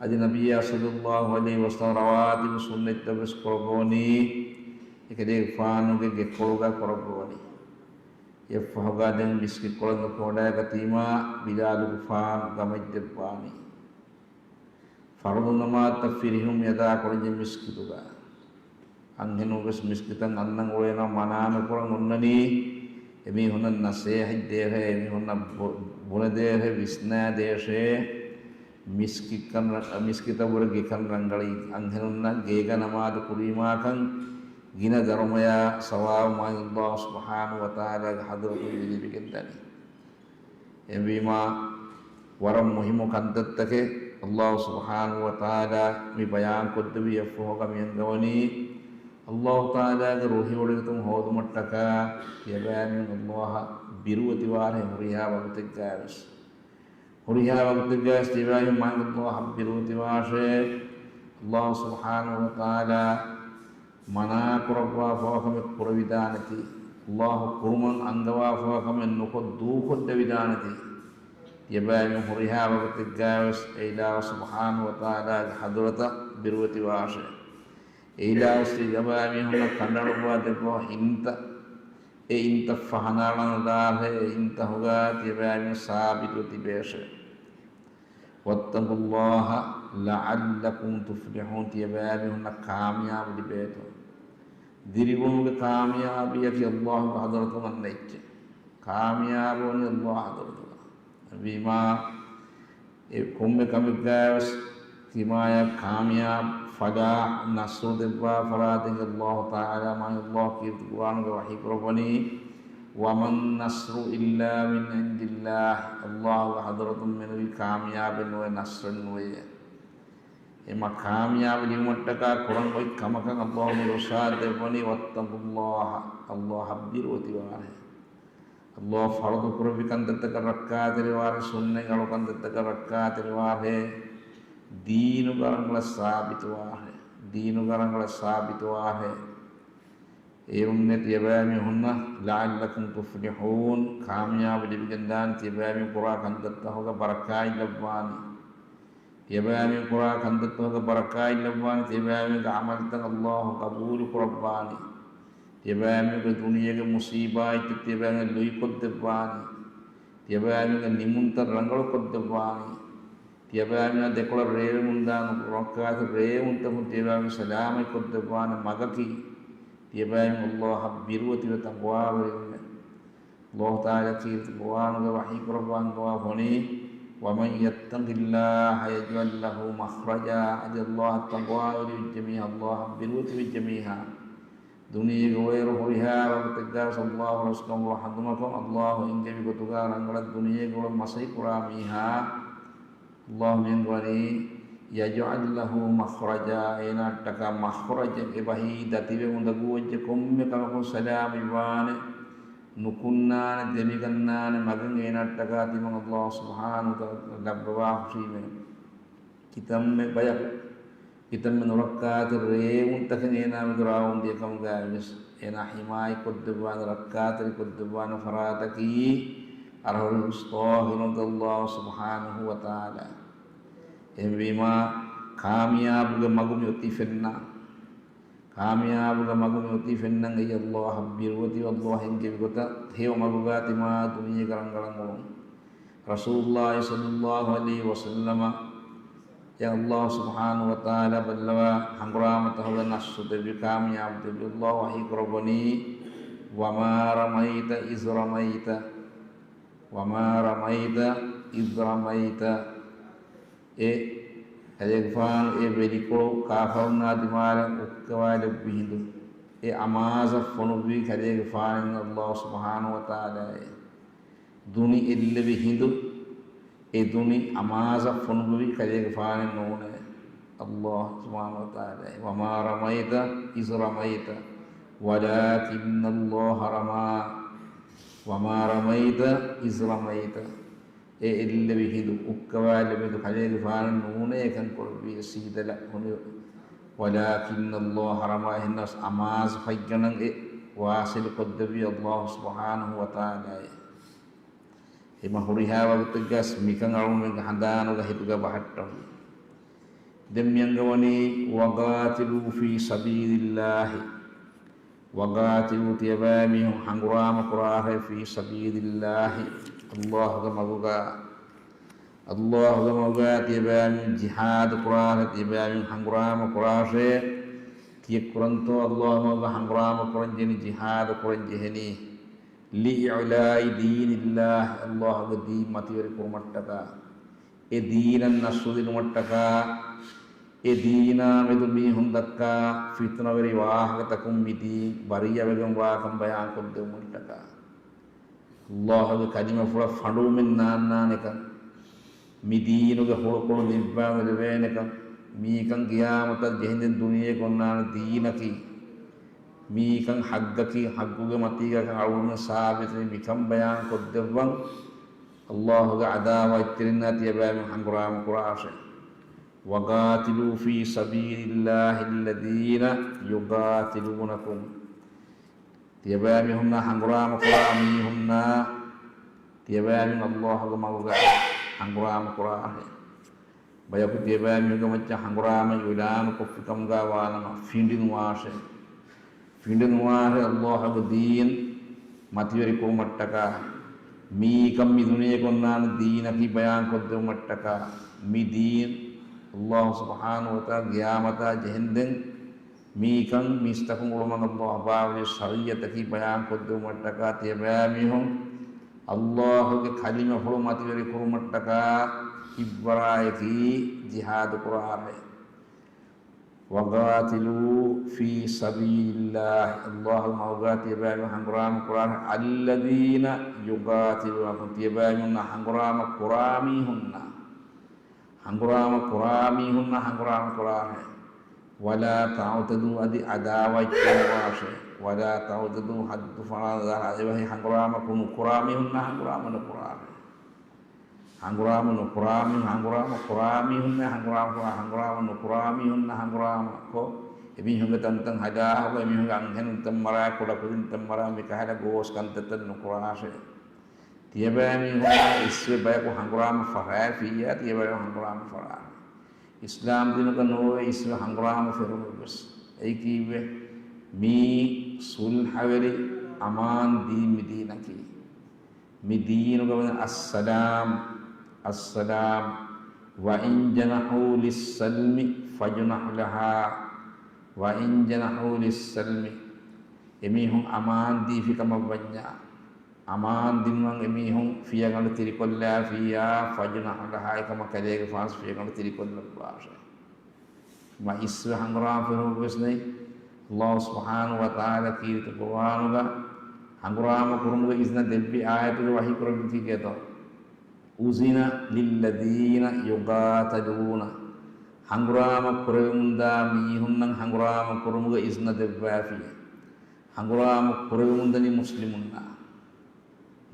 އަދި ނަބިއްޔާ ޞައްލަﷲ ޢަލައިހި ވަސައްލަމަ ރަވާތިބު ސުންނަތްތައް ވެސް ކުރައްވަވަނީ، އެކަލޭގެފާނުގެ ގެކޮޅުގަ ކުރައްވަވަނީ. އެއަށްފަހުގަ ދެން މިސްކިތްކޮޅަށް ނުކުމެވަޑައިގަތީމާ، ބިލާލުގެފާނު ގަމަށް ދެއްވާނީ. ފަރުޟު ނަމާދުތައް ފިރިހެނުން މި އަދާކުރަންޖެހޭ މިސްކިތުގަ. އަންހެނުން ވެސް މިސްކިތަށް އަންނަން އުޅޭނަމަ މަނާ ނުކުރަން އޮންނަނީ، އެމީހުންނަށް ނަސޭހަތް ދޭށޭ، އެމީހުންނަށް ބު-، ބުނެދޭށޭ، ވިސްނާދޭށޭ، މިސްކިތްކަން ރަ-، މިސްކިތަށްވުރެ ގެކަން ރަނގަޅީ، އަންހެނުންނަށް ގޭގަ ނަމާދު ކުރީމާކަން ގިނަ ދަރުމަޔާ ސަވާބު މާތް ﷲ ސުބްޙާނަހޫ ވަތަޢާލާގެ ޙަޟްރަތުން މި ލިބިގެންދަނީ. އެހެންވީމާ، ވަރަށް މުހިއްމު ކަންތައްތަކެއް ﷲ ސުބްޙާނަހޫ ވަތަޢާލާ މި ބަޔާންކޮށްދެއްވި އެއަށްފަހުގަ މިއަންގަވަނީ، ﷲ ތަޢާލާގެ ރުހިވޮޑިގަތުން ހޯދުމަށްޓަކާ ތިޔަބައިމީހުން ﷲ އަށް ބިރުވެތިވާށޭ ހުރިހާ ވަގުތެއްގައިވެސް. ހުރިހާ ވަގުތެއްގައިވެސް ތިޔަބައިމީހުން މާތް ﷲ އަށް ބިރުވެތިވާށޭ. ﷲ ސުބްޙާނަހޫ ވަތަޢާލާ މަނާ ކުރައްވާފަވާ ކަމެއް ކުރެވިދާނެތީ، ﷲ ކުރުމަށް އަންގަވާފަވާ ކަމެއް ނުކޮށް ދޫކޮށްދެވިދާނެތީ، ތިޔަބައިމީހުން ހުރިހާ ވަގުތެއްގައިވެސް އެ އިލާހު ސުބްޙާނަހޫ ވަތަޢާލާގެ ޙަޟްރަތަށް ބިރުވެތިވާށޭ. އެ އިލާހު ތިޔަބައިމީހުންނަށް ކަނޑައަޅުއްވާ ދެއްވާ ހިންތައް، އެ ހިންތައް ފަހަނައަޅާނަދާށޭ، އެ ހިންތައް ހުގާ ތިޔަބައިމީހުން ސާބިތުވެ ތިބޭށޭ. وَاتَّقُوا اللَّهَ لَعَلَّكُمْ تُفْلِحُونَ، ތިޔަބައިމީހުންނަށް ކާމިޔާބު ލިބޭތޯ. ދިރިއުޅުމުގެ ކާމިޔާބީއަކީ ﷲގެ ޙަޟްރަތުން އަންނަ އެއްޗެއް. ކާމިޔާބުވަނީ ﷲ ޙަޟްރަތުގަ. އެހެންވީމާ، އެ ކޮންމެ ކަމެއްގައިވެސް ތިމާޔަށް ކާމިޔާބު، ފަލާޙް، ނަޞްރު ދެއްވާ ފަރާތެއް ﷲ ތަޢާލާ މާތް ﷲ ކީރިތި ޤުރުއާނުގަ ވަޙީ ކުރައްވަނީ، وَمَا النَّصْرُ إِلَّا مِنْ عِنْدِ اللَّهِ، ﷲގެ ޙަޟްރަތުން މެނުވީ ކާމިޔާބެއް ނުވޭ، ނަޞްރެއް ނުވޭ. އެމަ ކާމިޔާބު ލިބުމަށްޓަކާ ކުރަން އޮތް ކަމަކަށް ﷲ މި އިރުޝާދު ދެއްވަނީ، وَاتَّقُوا اللَّهَ، ﷲ އަށް ބިރުވެތިވާށޭ. ﷲ ފަރުޟު ކުރެއްވި ކަންތައްތަކަށް ރައްކާތެރިވާށޭ، ސުންނަތް އަޅު ކަންތައްތަކަށް ރައްކާތެރިވާށޭ، ދީނުގަ ރަނގަޅަށް ސާބިތުވާށޭ، ދީނުގަ ރަނގަޅަށް ސާބިތުވާށޭ. އޭރުންނޭ ތިޔަބައިމީހުންނަށް، لَعَلَّكُمْ تُفْلِحُونَ، ކާމިޔާބު ލިބިގެންދާނެ، ތިޔަބައިމީހުން ކުރާ ކަންތައްތަކުގަ ބަރަކާތް ލައްވާނީ. ތިޔަބައިމީހުން ކުރާ ކަންތައްތަކުގަ ބަރަކާތް ލައްވާނެ، ތިޔަބައިމީހުންގެ ޢަމަލުތައް ﷲ ޤަބޫލު ކުރައްވާނީ. ތިޔަބައިމީހުންގެ ދުނިޔޭގެ މުޞީބާތްތައް ތިޔަބައިމީހުން ލުއިކޮށްދެއްވާނީ. ތިޔަބައިމީހުންގެ ނިމުންތައް ރަނގަޅުކޮށްދެއްވާނީ. ތިޔަބައިމީހުން ދެކޮޅަށް ރޭވެމުންދާ ނުކުރާ ރޭވުންތަކުން ތިޔަބައިމީހުން ސަލާމަތްކޮށްދެއްވާނެ މަގަކީ، ތިޔަބައިމީހުން ﷲ އަށް ބިރުވެތިވެ ތަޤްވާވެރިވުމެއް. ﷲ ތަޢާލާ ކީރިތި ޤުރުއާނުގަ ވަޙީ ކުރައްވާ އަންގަވާފަވަނީ، وَمَنْ يَتَّقِ اللَّهَ يَجْعَلْ لَهُ مَخْرَجًا، އަދި ﷲ އަށް ތަޤްވާވެރިވެއްޖެ މީހާ، ﷲ އަށް ބިރުވެތިވެއްޖެ މީހާ، ދުނިޔޭގަ އޮއިއިރު ހުރިހާ ވަގުތެއްގަ ﷲ ރަސްކަން ރަޙްމަތުކޮށް، ﷲ އެންގެވި ގޮތުގަ ރަނގަޅަށް ދުނިޔޭގަ އުޅަން މަސައްކަތް ކުރާ މީހާ، ﷲ މިއަންގަވަނީ، يَجْعَلْ لَهُ مَخْرَجًا، އޭނާއަށްޓަކާ މަޚްރަޖެއް، އެބަހީ ދަތިވެ އުނދަގޫވެއްޖެ، ކޮންމެ ކަމަކުން ސަލާމަތްވާނެ، ނުކުންނާނެ، ދެމިގަންނާނެ މަގެއް އޭނާއަށްޓަކާ ތިމަން ﷲ ސުބްޙާނަހޫ ވަތަޢާލާ ލައްވަވާ ހުށީމޭ. ކިތަންމެ ބަޔަކު ކިތަންމެ ނުރައްކާތެރި ރޭވުންތަކެއް އޭނާ މެދު ރާވަމުން ދިޔަ ކަމުގައި ވެސް، އޭނާ ޙިމާޔަތްކޮށްދެއްވާނެ، ރައްކާތެރިކޮށްދެއްވާނެ ފަރާތަކީ އަރަހުރި ޠާހިރު ﷲ ސުބްޙާނަހޫ ވަތަޢާލާ. އެހެންވީމާ، ކާމިޔާބުގެ މަގު މިއޮތީ ފެންނަ. ކާމިޔާބުގެ މަގު މިއޮތީ ފެންނަން އެއީ ﷲ އަށް ބިރުވެތިވެ، ﷲ އެންގެވި ގޮތަށް ހެޔޮ މަގުގަ ތިމާ ދުނިޔޭގަ ރަނގަޅަށް އުޅުން. ރަސޫލުﷲ ޞައްލަﷲ ޢަލައިހި ވަސައްލަމަ އެ ﷲ ސުބްޙާނަހޫ ވަތަޢާލާ ބައްލަވާ ހަނގުރާމަތަކުގެ ނައްޞު ދެއްވި، ކާމިޔާބު ދެއްވި. ﷲ ވަޙީ ކުރައްވަނީ، "وما رميت إذ رميت، وما رميت إذ رميت." އެ ކަލޭގެފާނު އެ ވެލިކޮޅު ކާފަރުންނާ ދިމާލަށް އުއްކަވާލެއްވި ހިނދު، އެ އަމާޒަށް ފޮނުއްވީ ކަލޭގެފާނެއް ނޫން، ﷲ ސުބްޙާނަހޫ ވަތަޢާލާއޭ. ދުނި އެއްލެވި ހިނދު، އެ ދުނި އަމާޒަށް ފޮނުއްވި ކަލޭގެފާނެއް ނޫނޭ، ﷲ ސުބްޙާނަހޫ ވަތަޢާލާއޭ. "وما رميت إذ رميت ولكن الله رمى، وما رميت إذ رميت." އެ އެއްލެވި ހިނދު، އުއްކަވާލެވި ހިނދު ކަލޭގެފާނު ނޫނޭ އެކަން ކުރެއްވީ، ސީދަލަ ހުނި، "ولكن الله رمى." އެހެންނަމަވެސް އަމާޒު ފަތްގަނޑަށް އެ ވާޞިލު ކޮށްދެއްވީ ﷲ ސުބްޙާނަހޫ ވަތަޢާލާއޭ. އެމަ ހުރިހާ ވަގުތެއްގަސް މިކަން އަޅުގަނޑުމެންގެ ހަނދާނުގަ ހިތުގަ ބަހައްޓަމު. ދެން މިއަނގަ ވަނީ، "وقاتلوا في سبيل الله." "وقاتلوا" ތިޔަބައިމީހުން ހަނގުރާމަ ކުރާށޭ، "في سبيل الله" ﷲގެ މަގުގަ. ﷲގެ މަގުގަ ތިޔަބައިމީހުން ޖިހާދު ކުރާށޭ، ތިޔަބައިމީހުން ހަނގުރާމަ ކުރާށޭ. ކިއެއް ކުރަންތޯ ﷲގެ މަގުގަ ހަނގުރާމަ ކުރަން ޖެހެނީ، ޖިހާދު ކުރަން ޖެހެނީ؟ "لإعلاء دين الله" ﷲގެ ދީން މަތިވެރި ކުރުމަށްޓަކާ. އެ ދީނަށް ނަޞްރު ދިނުމަށްޓަކާ، އެ ދީނާ މެދު މީހުން ދައްކާ ފިތުނަވެރި ވާހަކަތަކުން މި ދީން ބަރީއަވެގެން ވާކަން ބަޔާންކޮށްދެވުމަށްޓަކާ، ﷲގެ ކަލިމަފުޅަށް ފަނޑުވުމެއް ނާންނާނެކަން، މި ދީނުގެ ހުޅުކޮޅު ނިއްވާން ލެވޭނެކަން، މީކަން ޤިޔާމަތަށް ޖެހިގެން ދުނިޔޭގަ އޮންނާނެ ދީނަކީ، މީކަން ޙައްޤަކީ، ޙައްޤުގެ މަތީގަ އަޅުގަނޑުމެން ސާބިތުވެ މިކަން ބަޔާންކޮށްދެއްވަން، ﷲގެ ޢަދާވާތްތެރިންނާ ތިޔަބައިމީހުން ހަނގުރާމަ ކުރާށޭ. "وقاتلوا في سبيل الله الذين يقاتلونكم." ތިޔަބައިމީހުންނާ ހަނގުރާމަ ކުރާ މީހުންނާ، ތިޔަބައިމީހުން ﷲގެ މަގުގަ ހަނގުރާމަ ކުރާށޭ. ބަޔަކު ތިޔަބައިމީހުންގެ މައްޗަށް ހަނގުރާމަ އިޢުލާނު ކޮށްފި ކަމުގަ ވާނަމަ، ފިނޑިނުވާށޭ. ފިނޑިނުވާށޭ، ﷲގެ ދީން މަތިވެރި ކުރުމަށްޓަކާ، މީކަން މި ދުނިޔޭގަ އޮންނާނެ ދީނަކީ ބަޔާންކޮށްދެވުމަށްޓަކާ، މި ދީން ﷲ ސުބްޙާނަހޫ ވަތަޢާލާ ޤިޔާމަތާ ޖެހެންދެން، މީކަން މީސްތަކުން އުޅުމަށް ﷲ ބާވަލި ޝަރީޢަތަކީ ބަޔާންކޮށްދެވުމަށްޓަކާ، ތިޔަބައިމީހުން ﷲގެ ކަލިމަފުޅު މަތިވެރި ކުރުމަށްޓަކާ ހިތްވަރާއެކީ ޖިހާދު ކުރާށޭ. "وقاتلوا في سبيل الله." ﷲގެ މަގުގަ ތިޔަބައިމީހުން ހަނގުރާމަ ކުރާށޭ. "الذين يقاتلونكم." ތިޔަބައިމީހުންނާ ހަނގުރާމަ ކުރާ މީހުންނާ، ހަނގުރާމަ ކުރާ މީހުންނާ ހަނގުރާމަ ކުރާށޭ. "ولا تعتدوا." އަދި ޢަދާވާތްތެރި ނުވާށޭ. "ولا تعتدوا." ޙައްދު ފަޅާ ދާ އެވަހި ހަނގުރާމަ ނުކުރާ މީހުންނާ ހަނގުރާމަ ނުކުރާށޭ. ހަނގުރާމަ ނުކުރާ މީ-، ހަނގުރާމަ ކުރާ މީހުންނޭ ހަނގުރާމަ ކުރާ، ހަނގުރާމަ ނުކުރާ މީހުންނޭ ހަނގުރާމަ ކޮށް، އެމީހުންގެ ތަންތަން ހަދާ ހަދާ، އެމީހުންގެ އަންހެނުން ތަން މަރާ، ކުޑަކުދިން ތަން މަރާ، މިކަހަލަ ގޯސް ކަންތައްތައް ނުކުރާށޭ. ތިޔަބައިމީހުންނާ އިސްވެ ބަޔަކު ހަނގުރާމަ ފަށާފިއްޔާ، ތިޔަބައިމީހުން ހަނގުރާމަ ފަށާށޭ. އިސްލާމް ދީނުގަ ނޯވޭ އިސްވެ ހަނގުރާމަ ފެށުމެއްވެސް. އެއީ ކީއްވެ؟ މީ ޞުލްޙަވެރި އަމާން ދީން މި ދީނަކީ. މި ދީނުގަ ވަނީ السلام، السلام، "وإن جنحوا للسلم فاجنح لها، وإن جنحوا للسلم." އެމީހުން އަމާން ދީފި ކަމަށް ވަންޏާ، އަމާން ދިނުމަށް އެމީހުން ފިޔަގަނޑު ތިރިކޮށްލާފިއްޔާ، "فاجنح لها." އެކަމަށް ކަލޭގެފާނު ފިޔަގަނޑު ތިރިކޮށްލައްވާށޭ. މަ އިސްވެ ހަނގުރާމަ ފެށުމެއްވެސް ނެތް. ﷲ ސުބްޙާނަހޫ ވަތަޢާލާ ކީރިތި ޤުރުއާނުގަ ހަނގުރާމަ ކުރުމުގެ އިޒްނަ ދެއްވި އާޔަތުގެ ވަޙީ ކުރެއްވީ ކީކޭތޯ؟ "أذن للذين يقاتلون." ހަނގުރާމަ ކުރެވެމުންދާ މީހުންނަށް ހަނގުރާމަ ކުރުމުގެ އިޒްނަ ދެއްވާފި. ހަނގުރާމަ ކުރެވެމުންދަނީ މުސްލިމުންނަށް.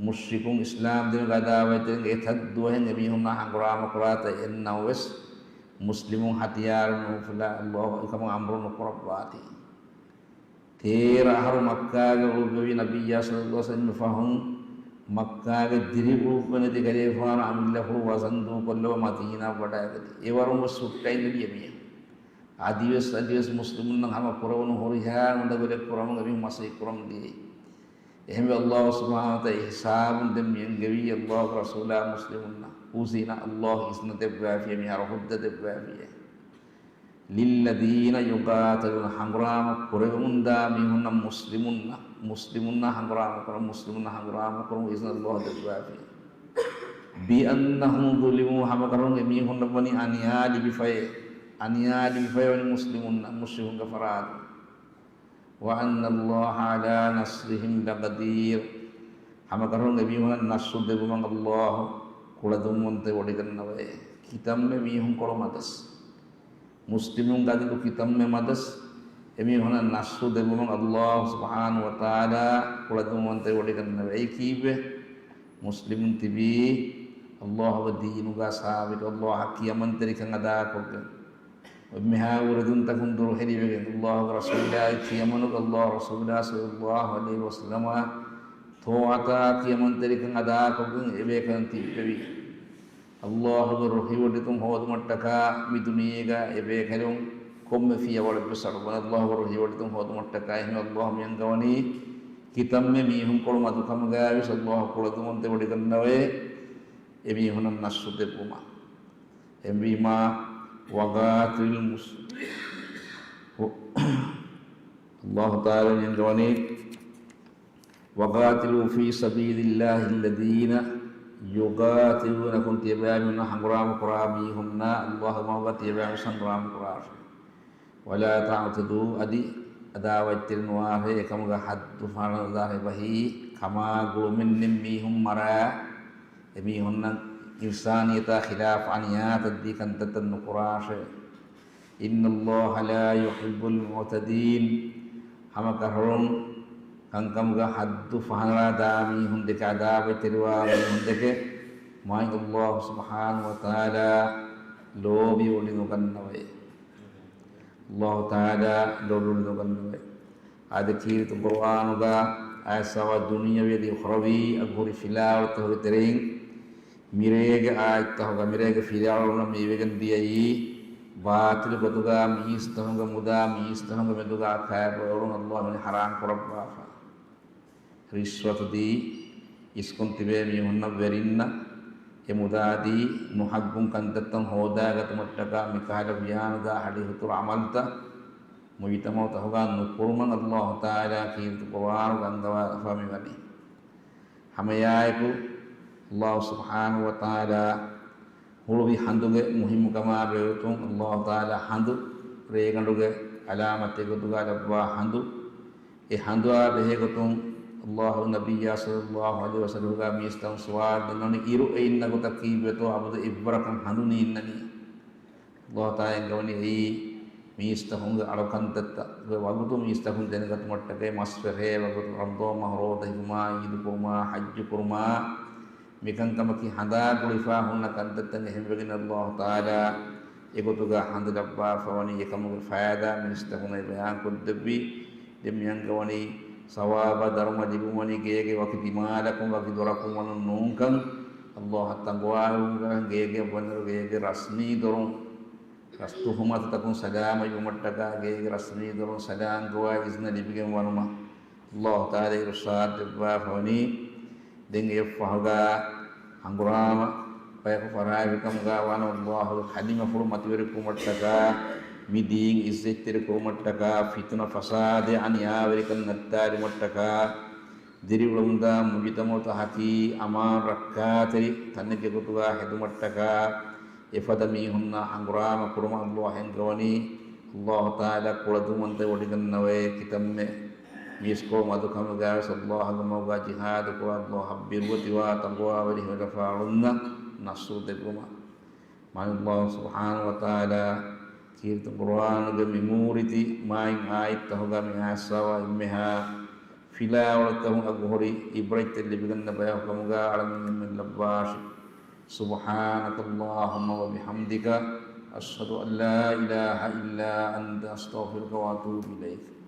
މުޝްރިކުން އިސްލާމް ދީނުގެ އަދާވަތްތެރިން އެތައް ދުވަހެއް އެމީހުންނާ ހަނގުރާމަ ކުރާތަން އެއްނަމަވެސް، މުސްލިމުން ހަތިޔާރު ނުއުފުލާ ﷲ އެކަމަށް އަމުރު ނުކުރައްވާތީ. ތޭރަ އަހަރު މައްކާގެ އުޅުއްވެވި ނަބިއްޔާ ޞައްލަﷲު ޢަލައިހި ވަސައްލަމަ ފަހުން މައްކާގެ ދިރިއުޅުއްވަން ނެތި ގަރޭފާނު އަމިއްލަފުޅު ވަޒަންދޫކޮށްލަވަ މަދީނާ ވަޑައިގަތީ. އެވަރުން ވެސް ހުއްޓައިން ލިބި އެމީހުން. އަދިވެސް، އަދިވެސް މުސްލިމުންނަށް ހަމަ ކުރެވުނު ހުރިހާ އުނދަގުލެއް ކުރަމުން އެމީހުން މަސައްކަތް ކުރަމުން ދިޔައީ. އެހެންވެ، ﷲ ސުބްޙާނަހޫ ވަތަޢާލާ ހިސާބުން ދެން މިއަންގެވީ ﷲގެ ރަސޫލާ މުސްލިމުންނަށް. އުޒިނަ، ﷲ އިޒްނަ ދެއްވާފި، އެމީހާ ރުޚުސަތް ދެއްވާފިއޭ. ލިއްލަޛީނަ ޔުޤާތަލޫނަ، ހަނގުރާމަ ކުރެވެމުންދާ މީހުންނަށް މުސްލިމުންނަށް، މުސްލިމުންނާ ހަނގުރާމަ ކުރަން، މުސްލިމުންނާ ހަނގުރާމަ ކުރަން އިޒްނަ ﷲ ދެއްވާފި. ބިއަންނަހުމް ޡުލިމޫ، ހަމަކަށަވަރުން އެމީހުންނަށް ވަނީ އަނިޔާ ލިބިފައޭ، އަނިޔާ ލިބިފައިވަނީ މުސްލިމުންނަށް، މުޝްރިކުންގެ ފަރާތުން. ވައަންނަ ﷲ ޢަލާ ނަޞްރިހިމް ލަޤަދީރު، ހަމަކަށަވަރުން އެމީހުނަށް ނަޞްރު ދެއްވުމަށް ﷲ ކުޅަދުންވަންތައް ވޮޑިގަންނަވައޭ. ކިތަންމެ މީހުން ކޮޅު މަދަސް، މުސްލިމުންގެ އަދަދު ކިތަންމެ މަދަސް، އެމީހުނަށް ނަޞްރު ދެއްވުމަށް ﷲ ސުބްޙާނަހޫ ވަތަޢާލާ ކުޅަދުންވަންތައް ވޮޑިގަންނަވައޭ. އެއީ ކީއްވެ؟ މުސްލިމުން ތިބީ ﷲގެ ދީނުގަ ސާބިތު، ﷲއަށް ކިޔަމަންތެރިކަން އަދާކޮށްގެން، އެންމެހާ ވުރެދުންތަކުން ދުރުހެލިވެގެން، ﷲގެ ރަސޫލާގެ ކިޔަމަނުގަ، ﷲ ރަސޫލާ ޞައްލަﷲު ޢަލައިހި ވަސައްލަމާ ތޯޢަތާ ކިޔަމަންތެރިކަން އަދާކޮށްގެން އެބޭކަލުން ތިއްބެވި. ﷲގެ ރުހިވޮޑިތުން ހޯދުމަށްޓަކާ މި ދުނިޔޭގަ އެބޭކަލުން ކޮންމެ ފިޔަވަޅެއްވެސް އަޑުއައްވާ، ﷲގެ ރުހިވޮޑިތުން ހޯދުމަށްޓަކާ. އެހެން ﷲ މިއަންގަވަނީ ކިތަންމެ މީހުންކޮޅު މަދުކަމުގައިވެސް ﷲ ކުޅަދުންވަންތައް ވޮޑިގަންނަވައޭ، އެމީހުނަށް ނަޞްރު ދެއްވުމަށް. އެހެންވީމާ، ވަޤާތިލު މުސް-، ﷲ ތަޢާލާ މިއަންގަވަނީ، وَقَاتِلُوا فِي سَبِيلِ اللَّهِ الَّذِينَ يُقَاتِلُونَكُمْ، ތިޔަބައިމީހުންނާ ހަނގުރާމަ ކުރާ މީހުންނާ ﷲގެ މަގުގަ ތިޔަބައިމީހުން ހަނގުރާމަ ކުރާށޭ. وَلَا تَعْتَدُوا، އަދި އަދާވަތްތެރި ނުވާށޭ، އެކަމުގަ ޙައްދު ފަހަނަ ނުދާށޭ. އެބަހީ ކަމާ ގުޅުމެއް ނެތް މީހުން މަރާ، އެމީހުންނަށް އިންސާނިއްޔަތާ ޚިލާފަށް އަނިޔާތައްދީ ކަންތައްތައް ނުކުރާށޭ. إِنَّ اللَّهَ لَا يُحِبُّ الْمُعْتَدِينَ، ހަމަކަށަވަރުން ކަންކަމުގަ ޙައްދު ފަހަނަރާ ދާ މީހުންދެކެ، އަދާވަތްތެރިވާ މީހުންދެކެ މާތް ﷲ ސުބްޙާނަހޫ ވަތަޢާލާ ލޯބިވޮޑި ނުގަންނަވައޭ. ﷲ ތަޢާލާ ލޯބިވޮޑި ނުގަންނަވައޭ. އާދެ، ކީރިތި ޤުރުއާނުގަ އާޔަތް ސާވާ ދުނިޔަވީ އަދި އުޚްރަވީ އަގުހުރި ފިލާވަޅުތަކުގެ ތެރެއިން މިރޭގެ އާޔަތްތަކުގަ، މިރޭގެ ފިލާވަޅުން މިވެގެން ދިޔައީ، ބާޠިލު ގޮތުގަ މީސްތަކުންގެ މުދާ މީސްތަކުންގެ މެދުގަ އަކާބައިވެރިވުން ﷲ މި ޙަރާމް ކުރައްވާފަ. ރިޝްވަތު ދީ، އިސްކޮށް ތިބޭ މީހުންނަށް ވެރިންނަށް އެ މުދާ ދީ، ނުޙައްޤުން ކަންތައްތައް ހޯދާގަތުމަށްޓަކާ މިކަހަލަ ވިޔާނުދާ ހަޑިހުތުރު ޢަމަލުތައް މުޖުތަމަޢުތަކުގަ ނުކުރުމަށް ﷲ ތަޢާލާ ކީރިތި ޤުރުއާނުގަ އަންގަވާފަ މިވަނީ. ހަމައެއާއެކު ﷲ ސުބްޙާނަހޫ ވަތަޢާލާ ހުޅުވި ހަނދުގެ މުހިއްމުކަމާ ބެހޭގޮތުން، ﷲ ތަޢާލާ ހަނދު ރޭގަނޑުގެ ޢަލާމަތެއް ގޮތުގަ ލައްވާ ހަނދު، އެ ހަނދާ ބެހޭގޮތުން ﷲ ނަބިއްޔާ ޞައްލަﷲު ޢަލައިހި ވަސައްލަމަށް މީސްތަކުން ސުވާލު ދަންނަވަނީ، އިރު އެއިންނަ ގޮތަށް ކީއްވެތޯ އަބަދު އެއްވަރަކަށް ހަނދު ނީންނަނީ؟ ﷲ ތަޢާލާ އަންގަވަނީ އެއީ މީސްތަކުންގެ އަޅުކަންތައްތައް ވަގުތު މީސްތަކުން ދެނެގަތުމަށްޓަކައި، މަސް ފެށޭ ވަގުތު ރަމަޟާން މަހު ރޯދަ ހިފުމާ، ޢީދު ކުރުމާ، ޙައްޖު ކުރުމާ، މިކަންކަމަކީ ހަނދާ ގުޅިފާ ހުންނަ ކަންތައްތައް. އެހެންވެގެން ﷲ ތަޢާލާ އެގޮތުގަ ހަނދު ލައްވާފަވަނީ، އެކަމުގެ ފައިދާ މީސްތަކުންނަށް ބަޔާންކޮށްދެއްވި. ދެން މިއަންގަވަނީ ސަވާބާ ދަރުމަ ލިބުމަނީ ގޭގެ ވަކި ދިމާލަކުން ވަކި ދޮރަކުން ވަނުން ނޫންކަން. ﷲ އަށް ތަންގޮވާލުމުގަ ގޭގެ ވަންދަރު ގޭގެ ރަސްމީ ދޮރުން، ރަސް ތުހުމަތުތަކުން ސަލާމަތްވުމަށްޓަކާ ގޭގެ ރަސްމީ ދޮރުން ސަލާން ގޮވާ އިޒްނަ ލިބިގެން ވަނުމަށް ﷲ ތަޢާލާ އިރުޝާދު ދެއްވާފަވަނީ. ދެން އެއަށްފަހުގަ ހަނގުރާމަ ބަޔަކު ފަރާތްވިކަމުގަ ވާނަމަ، ﷲގެ ކަލިމަފުޅު މަތިވެރިކުރުމަށްޓަކާ، މި ދީން އިއްޒަތްތެރިކުރުމަށްޓަކާ، ފިތުނަ ފަސާދަ އަނިޔާވެރިކަން ނައްތާލުމަށްޓަކާ، ދިރިއުޅެމުންދާ މުޖުތަމަޢުތައް ހަކީ އަމާން ރައްކާތެރި ތަނެއްގެ ގޮތުގަ ހެދުމަށްޓަކާ، އެފަދަ މީހުންނާ ހަނގުރާމަ ކުރުމަށް ﷲ އަންގަވަނީ. ﷲ ތަޢާލާ ކުޅަދުންވަންތައް ވޮޑިގަންނަވައޭ. ކިތަންމެ މީސްކޮޅު މަދުކަމުގައިވެސް ﷲގެ މަގުގަ ޖިހާދު ކުރާ، ﷲ އަށް ބިރުވެތިވާ، ތަންގޮވާވެރި ހިމެނިފާ އުޅުންނަށް ނަޞްރު ދެއްވުމަށް. މާތް ﷲ ސުބްޙާނަހޫ ވަތަޢާލާ ކީރިތި ޤުރުއާނުގެ މި މޫރިތި މާތް އާޔަތްތަކުގަ މި އާޔަތް ސާވާ އެންމެހާ ފިލާވަޅުތަކުން އަގުހުރި ޢިބްރަތްތައް ލިބިގަންނަ ބަޔަކު ކަމުގަ އަޅަމެން އެންމެން ލައްވާށި. سُبْحَانَكَ اللَّهُمَّ وَبِحَمْدِكَ، أشهد أن لا إله إلا أنت، أستغفرك وأتوب إليك.